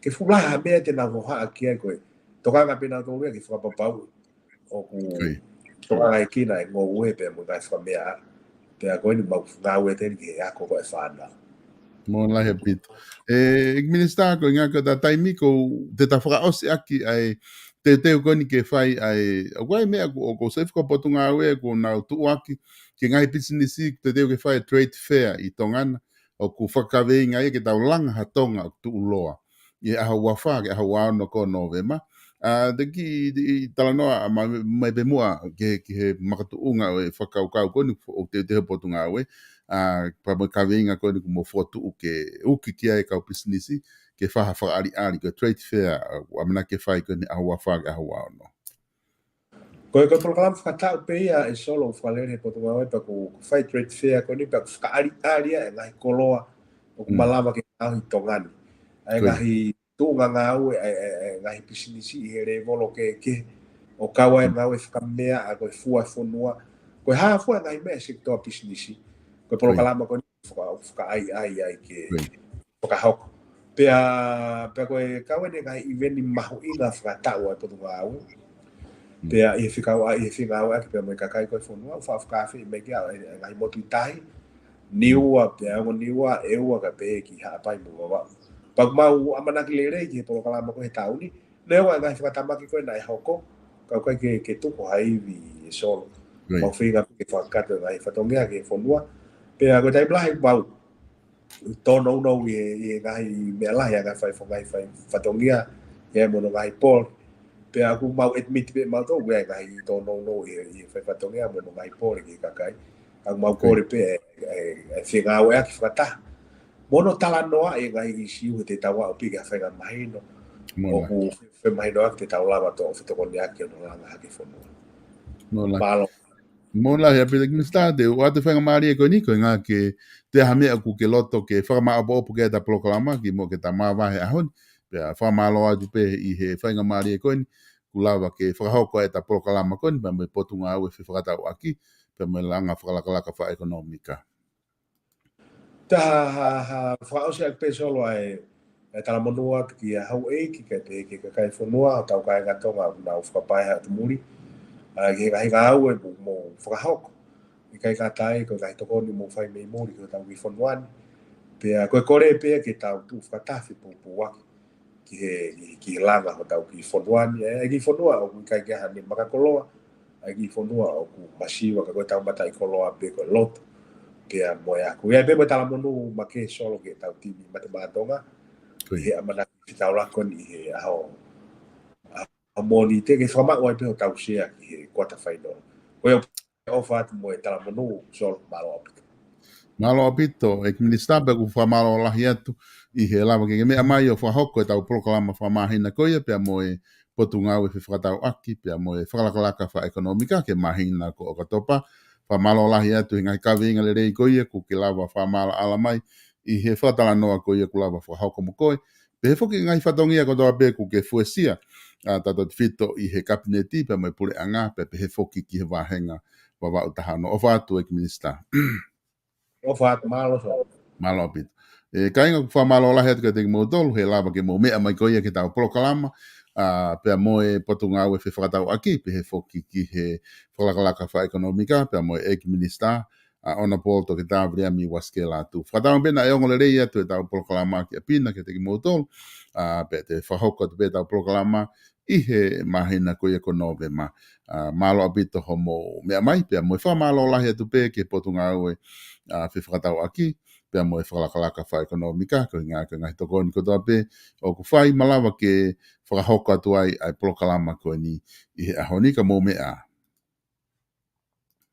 Ke fulaha meʻa te nau hohaʻa ki ai ko e. Tokanga pē nautolu ia ke fakapapau. ʻOku Ko ia. tokanga ʻi ai kinautolu e ngoue pea mo e ngaahi fakameʻa. Pea ko eni mau ngāue teni ki he ako ko e fānau. Moʻoni lahi ʻaupito. ʻE, ʻEiki Minisitā, ko e ngaahi ko e taimi ko ē te ta fakaʻosi ʻaki ʻa e teuteu ko eni ke fai ʻa e, ʻoku ʻi ai e meʻa ko, ʻoku ou saifi ko e potungāue ʻoku nau tuʻuaki ki he ngaahi pisinisi, teuteu ke fai e trade fair ʻi Tonga na, ʻoku fakakaveinga ia ke tau langa ha Tonga ʻoku tuʻuloa ʻi he ʻaho ua fā ki he ʻaho ua ono ko Nōvema. ʻA, te ki, i, i talanoa, ʻa, ma, mai pē muʻa ki he, ki he makatuʻunga ʻo e fakakaukau ko eni, ʻoku teuteu he potungāue, ʻa, pea mo e kaveinga ko eni ʻoku mou fokotuʻu ke uki ki ai e kau pisinisi, ke fai ha fakaʻaliʻali, ko e trade fair, ʻa, ʻoku ʻamanaki ke fai ko eni ʻaho ua fā ki he ʻaho ua ono. Ko e, ko e polokalama fakataʻu pē ia ʻe Solo ʻoku fakalele he potungāue pea ʻoku, ʻoku fai trade fair ko eni pea ʻoku fakaʻaliʻali ia e ngaahi koloa ʻoku Mm. malava ke ngāue ʻi Tonga ni. ʻA e Ko ia. ngaahi tuʻunga ngāue, ʻa e, ʻa e, ʻa e ngaahi pisinisi ʻi he lēvolo kehekehe ʻo kau ai e Mm. ngāue fakameʻa, ʻa ko e fua e fonua. Ko e hā fua e ngaahi meʻa e sekitoa pisinisi. Ko e Ko ia. polokalama ko eni faka-, fakaʻaiʻai ai ke Ko ia. fakahoko. Pea, pea ko e kau eni e ngaahi ʻiveni mahuʻinga fakataʻu ʻa e potungāue. Mm. Pea ʻi he fekau ʻa, ʻi he fengāueʻaki pea mo e kakai ko e fonua, ʻoku fakafeʻiloaki mai ki ai e, e ngaahi motu ʻi tahi, Niua, pea ongo Niua, ʻEua kae pehē ki Haʻapai mo Vavaʻu. Pea ʻoku mau ʻamanaki lelei ki he polokalama ko e he taʻu ni, neongo e ngaahi fakatamaki ko ē naʻe hoko, ka ʻoku ʻikai ke, ke tuku ha ivi ʻe Solo. Right. Mau feinga ke fakakakato e ngaahi fatongia ki he fonua. Pea ko e taimi lahi mau tōnounou ʻi he, ʻi he ngaahi meʻa lahi ʻa e ngaahi fai fo-, ngaahi fai fatongia, ʻi he mo hono ngaahi pole. Pea ʻoku mau admit pē mautolu ʻoku ʻi ai e ngaahi tōnounou ʻi he, ʻi he fai fatongia mo hono ngaahi pole ki he kakai. Ka ʻoku mau Right. kole pē e, e, e fengāueʻaki fakataha. Mo hono talanoaʻi e ngaahi ʻisiū he te tau aʻu pē ki ha faingamahino. Moʻoni. ʻOku fe-, femahinoʻaki te tau lava ʻo fetokoniʻaki ʻo langa hake e fonua. Moʻoni. Mālō. Moʻoni lahi ʻaupito ʻEiki Minisitā, te u ʻoatu e faingamālie ko eni, ko e ʻuhinga ke, te ha meʻa ʻoku ke loto ke fakamāʻopoʻopo ki ai ʻeta polokalama, kimuʻa ke ta mavahe he ʻaho ni. Pea fakamālō atu pē ʻi he faingamālie ko eni, kuo lava ke fakahoko ai ʻeta polokalama ko eni, pea mo e Potungāue Fefakatauʻaki, pea mo e langa fakalakalaka fakaʻekonōmika. Ka ha, ha, ha, fakaʻosi atu pē Solo ʻa e, e talamonū atu ki he houʻeiki kae pehē ki he kakai e fonua, hotau kāinga Tonga ʻoku nau fakapaeha atu muli. ʻA, ki he ngaahi ngāue ʻoku mou fakahoko. ʻIkai ngata ai, ko e ngaahi tokoni ʻoku mou fai mei muli ki hotau kiʻi fonua ni. Pea ko e kole pē ke tau tuʻu fakataha ʻo poupouaki ki he, ki, ki he langa hotau kiʻi fonua ni, e, e kiʻi fonua ʻoku ʻikai ke ʻi ai haʻane makakoloa, ʻa e kiʻi fonua ʻoku masiva ka ko ʻetau mataʻikoloa pē ko e lotu. Pea mo e ako. ʻI ai pē mo e talamonū makehe Solo ki heʻetau timi Mate Maʻa Tonga. Ko ia. ʻI he ʻamanaki fetaulaki ko eni ʻi he ʻaho, ʻaho Mōnite ke fakamaʻu ai pē hotau sea ki he quarter final. Ko ia ʻofa atu mo e talamonū, Solo, mālō ʻaupito. Mālō ʻaupito, ʻEiki Minisitā, pea ʻoku fakamālō lahi atu ʻi he lava ke ke meʻa mai ʻo fakahoko ʻetau polokalama fakamāhina ko ia, pea mo e Potungāue Fefakatauʻaki, pea mo e fakalakalaka fakaʻekonōmika ki he māhina ko ʻOkatopa. Fakamālō lahi atu he ngaahi kaveinga lelei ko ia kuo ke lava fakamaʻalaʻala mai ʻi he fakatalanoa ko ia kuo lava fakahoko mo koe. Pehē foki ki he ngaahi fatongia kotoa pē kuo ke fuesia, ʻa, tautautefito ʻi he Kapineti, pea mo e Puleʻanga, pea pehē foki ki he vāhenga Vavaʻu taha ono. ʻOfa atu ʻEiki Minisitā. ʻOfa atu, mālō Solo. Mālō ʻaupito. ʻE, kāinga, ʻoku fakamālō lahi atu kiate kimoutolu, he lava ke mou meʻa mai ko ia ki heʻetau polokalama, ʻa, pea mo e Potungāue Fefakatauʻaki, pehē foki ki he fakalakalaka fakaʻekonōmika, pea mo e ʻEiki Minisitā, ʻa Honourable Toketā Viliami Uasikela Atu. Fakatauange pē naʻe ongo lelei atu ʻetau polokalama ki ʻapi na kiate kimoutolu, ʻa, pea te fakahoko atu pē ʻetau polokalama ʻi he māhina ko ia ko Nōvema. ʻA, mālō ʻaupito hoʻomou meʻa mai, pea mo e fakamālō lahi atu pē ki he Potungāue, ʻa, Fefakatauʻaki, pea mo e Fakalakalaka Fakaʻekonōmika, ko e ngaahi, ko e ngaahi tokoni kotoa pē ʻoku fai, malava ke fakahoko atu ai ʻa e polokalama ko eni ʻi he ʻaho ni. Ka mou meʻa ā.